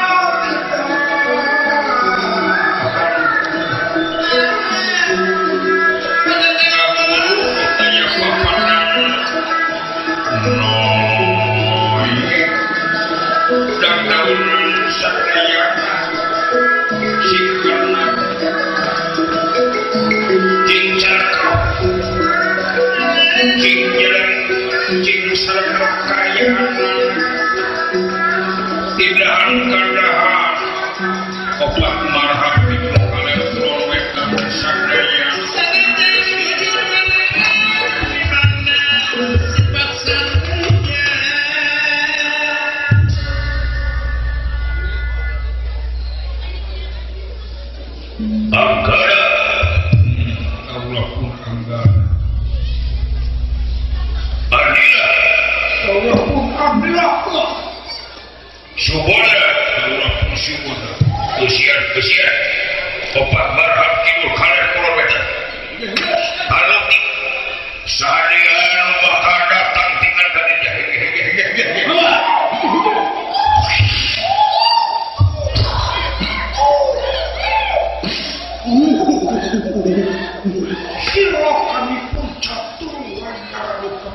Siro kami pun catur wantara duka.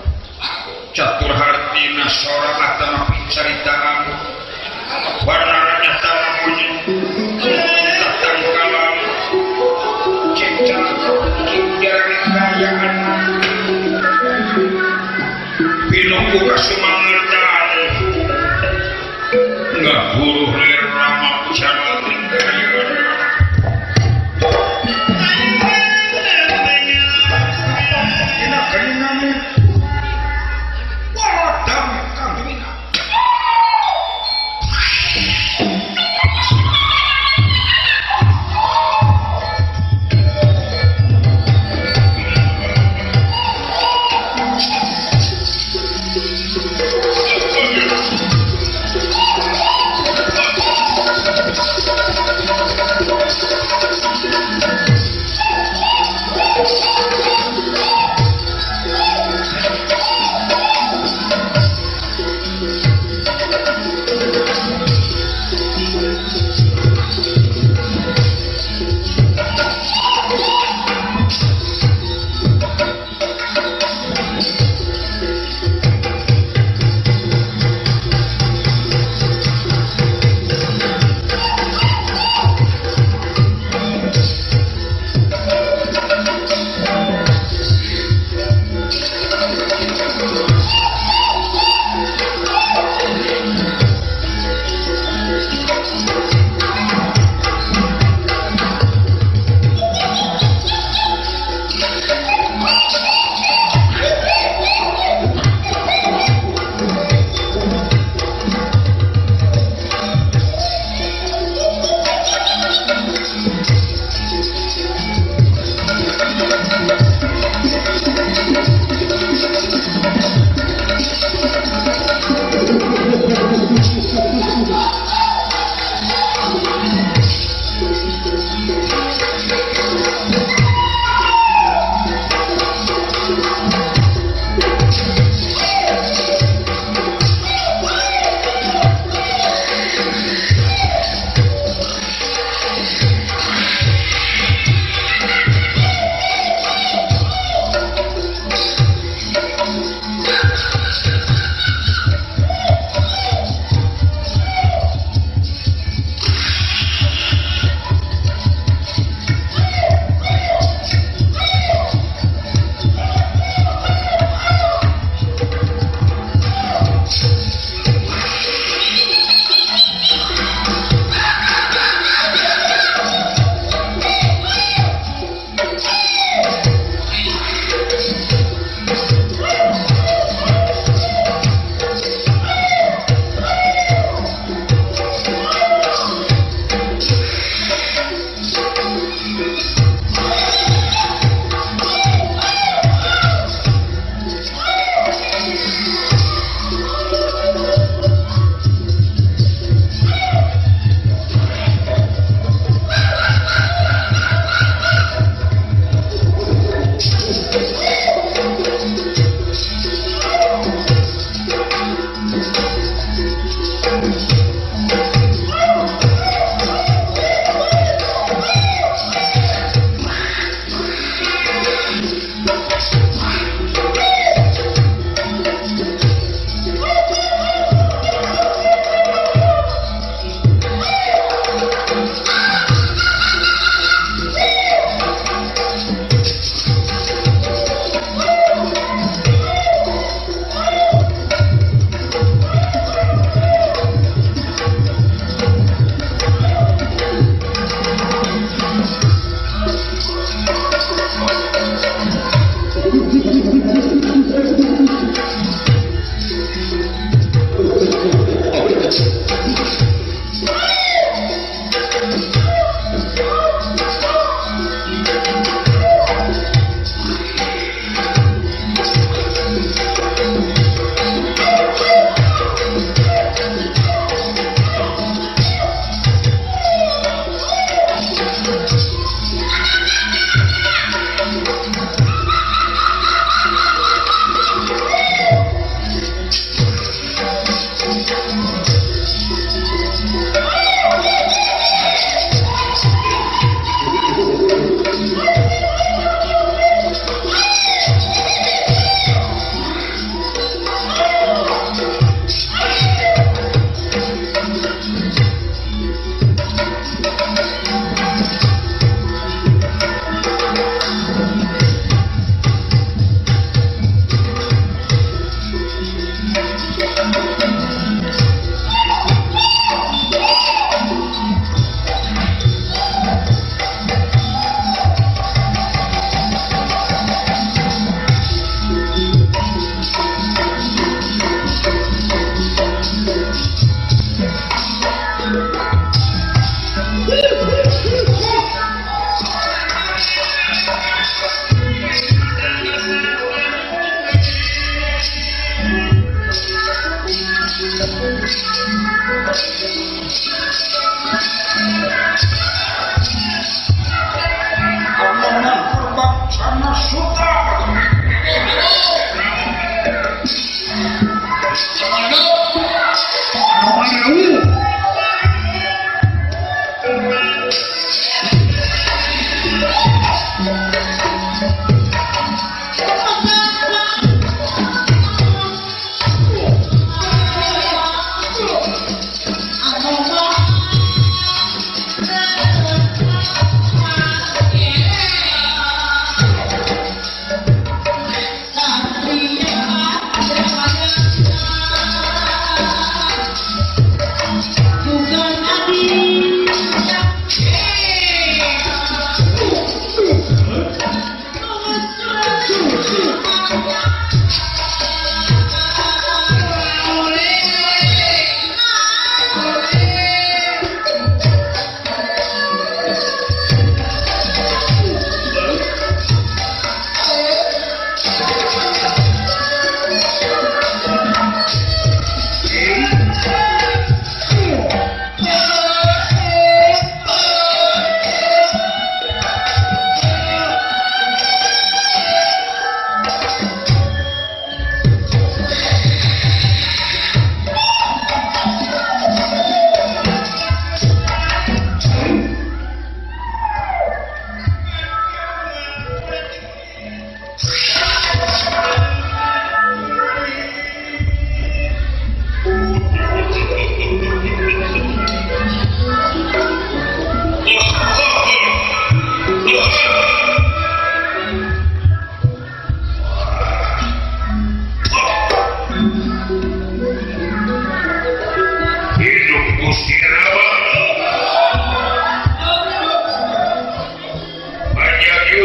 Catur hartina sorang atama picaritaan. Warnanya tanah bunyi. Tatangkalan. Cecal kinjar kayaan. Pinuku kasumangertaan. Ngaburuh rama pucana kayaan.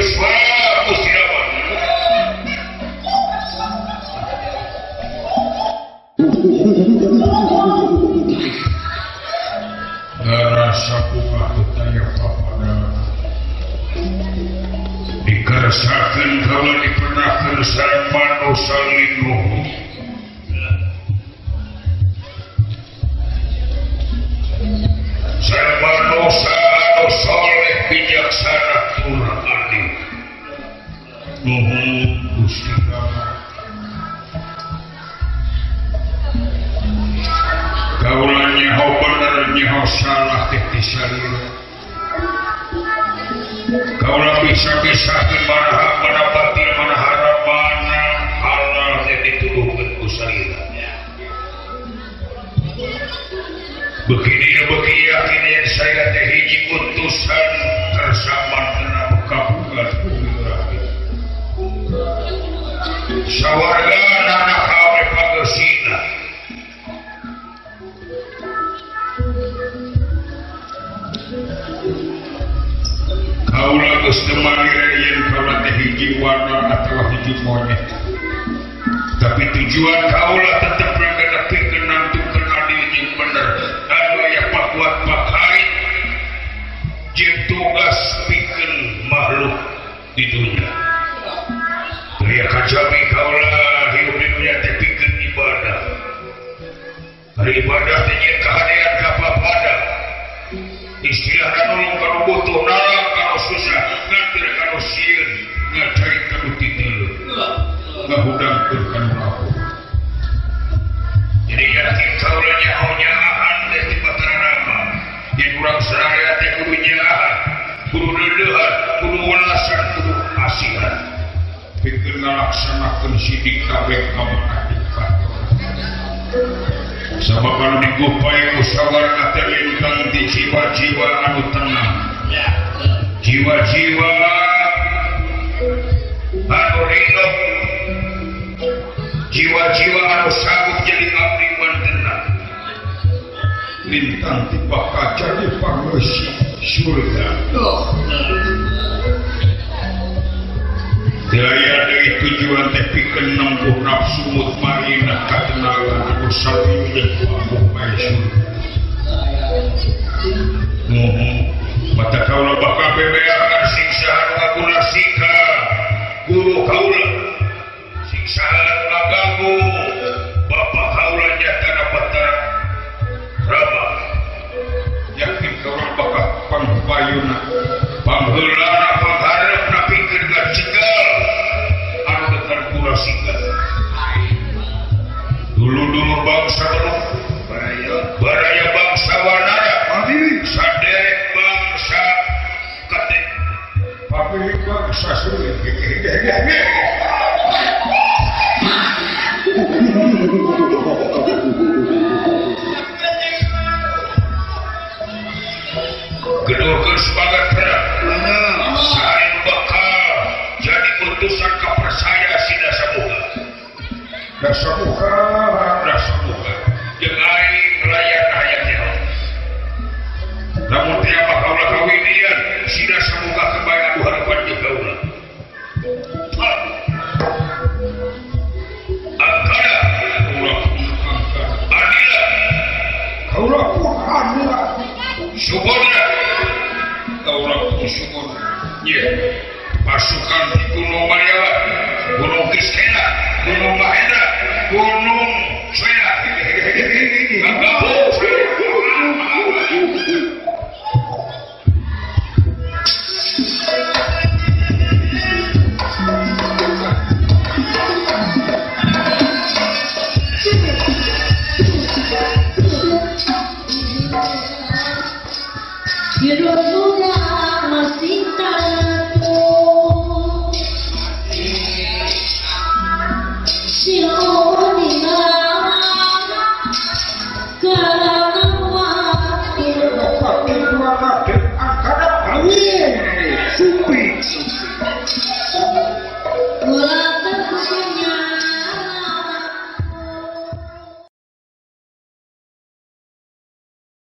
yuswa Gusti Rama. Ngarasa kumaha taya papada dikeresakeun kaula dipenahkeun sareng manusa linduh. Sareng manusa anu soleh bijaksana tur adil. Nuhun Gusti Rama. Kaula nyaho bener nyaho salah teh ti salila. Kaula bisa-bisakeun mana hak mana batil mana haram mana halal teh dituduhkeun ku salila. Begini begini yakin yang saya teh hiji utusan kersaman kena kabungan bumi rakyat. Sawarga anak kawe pagesina. Kaula geus teu manggil yen kaula teh hiji warna atawa hiji monyet. Tapi tujuan kaula tetep ngadepikeun nangtukeun adil jeung bener. Anu aya pakuat pakait jeung tugas pikeun makhluk di dunia. Aya kajabi kaula hirup di dunia teh pikeun ibadah. Ari ibadah teh nyeun kahadean ka papada. Istilahna nulung kanu butuh, nalang kanu susah, ngatir kanu sieun, ngacai kanu titeuleuh, ngahudangkeun kanu labuh. Jadi yakin kaula nyaho nyaahan teh ti Batara Rama. Yen urang sararea teh kudu nyaahan, kudu deudeuhan, kudu welasan, kudu asihan. Pikeun ngalaksanakeun sidik kabeh kamanah di kantor. Sabab anu digupai ku sawarga teh lintang ti jiwa-jiwa anu tenang, jiwa-jiwa anu ridho, jiwa-jiwa anu sanggup jadi abdi mantena. Lintang ti bakal jadi pangeusi surga. Daya dari tujuan teh pikeun nempuh nafsu mutmainah katenangan anu sapi bae surga. Nuhun mata kaula bakal bebeakan siksa anu ngaguna sika guru kaula, siksa anu ngaganggu bapa kaula nyatana Batara Rama. Yakin kaula bakal pangpayuna, pangheulana, pangharepna pikeun ngacegal anu dekat kula sika. Dulu-dulu bangsa Beluk, baraya bangsa Wanara, saderek bangsa Ketik, pamili bangsa Sulit. Gedurkeun semangat perang, saing bakal jadi utusan kepercaya si Dasamuka. Dasamuka, Dasamuka, jeung aing layak hayang nyaho. Lamun teh mah kaula kawinian, si Dasamuka kebae anu harapan jeung kaula. Angkara kaula pun angkara, adila kaula pun adila, subodra kaula pun subodra. Ye, pasukan di Gunung Mayawa, Gunung Kiskena, Gunung Mahena.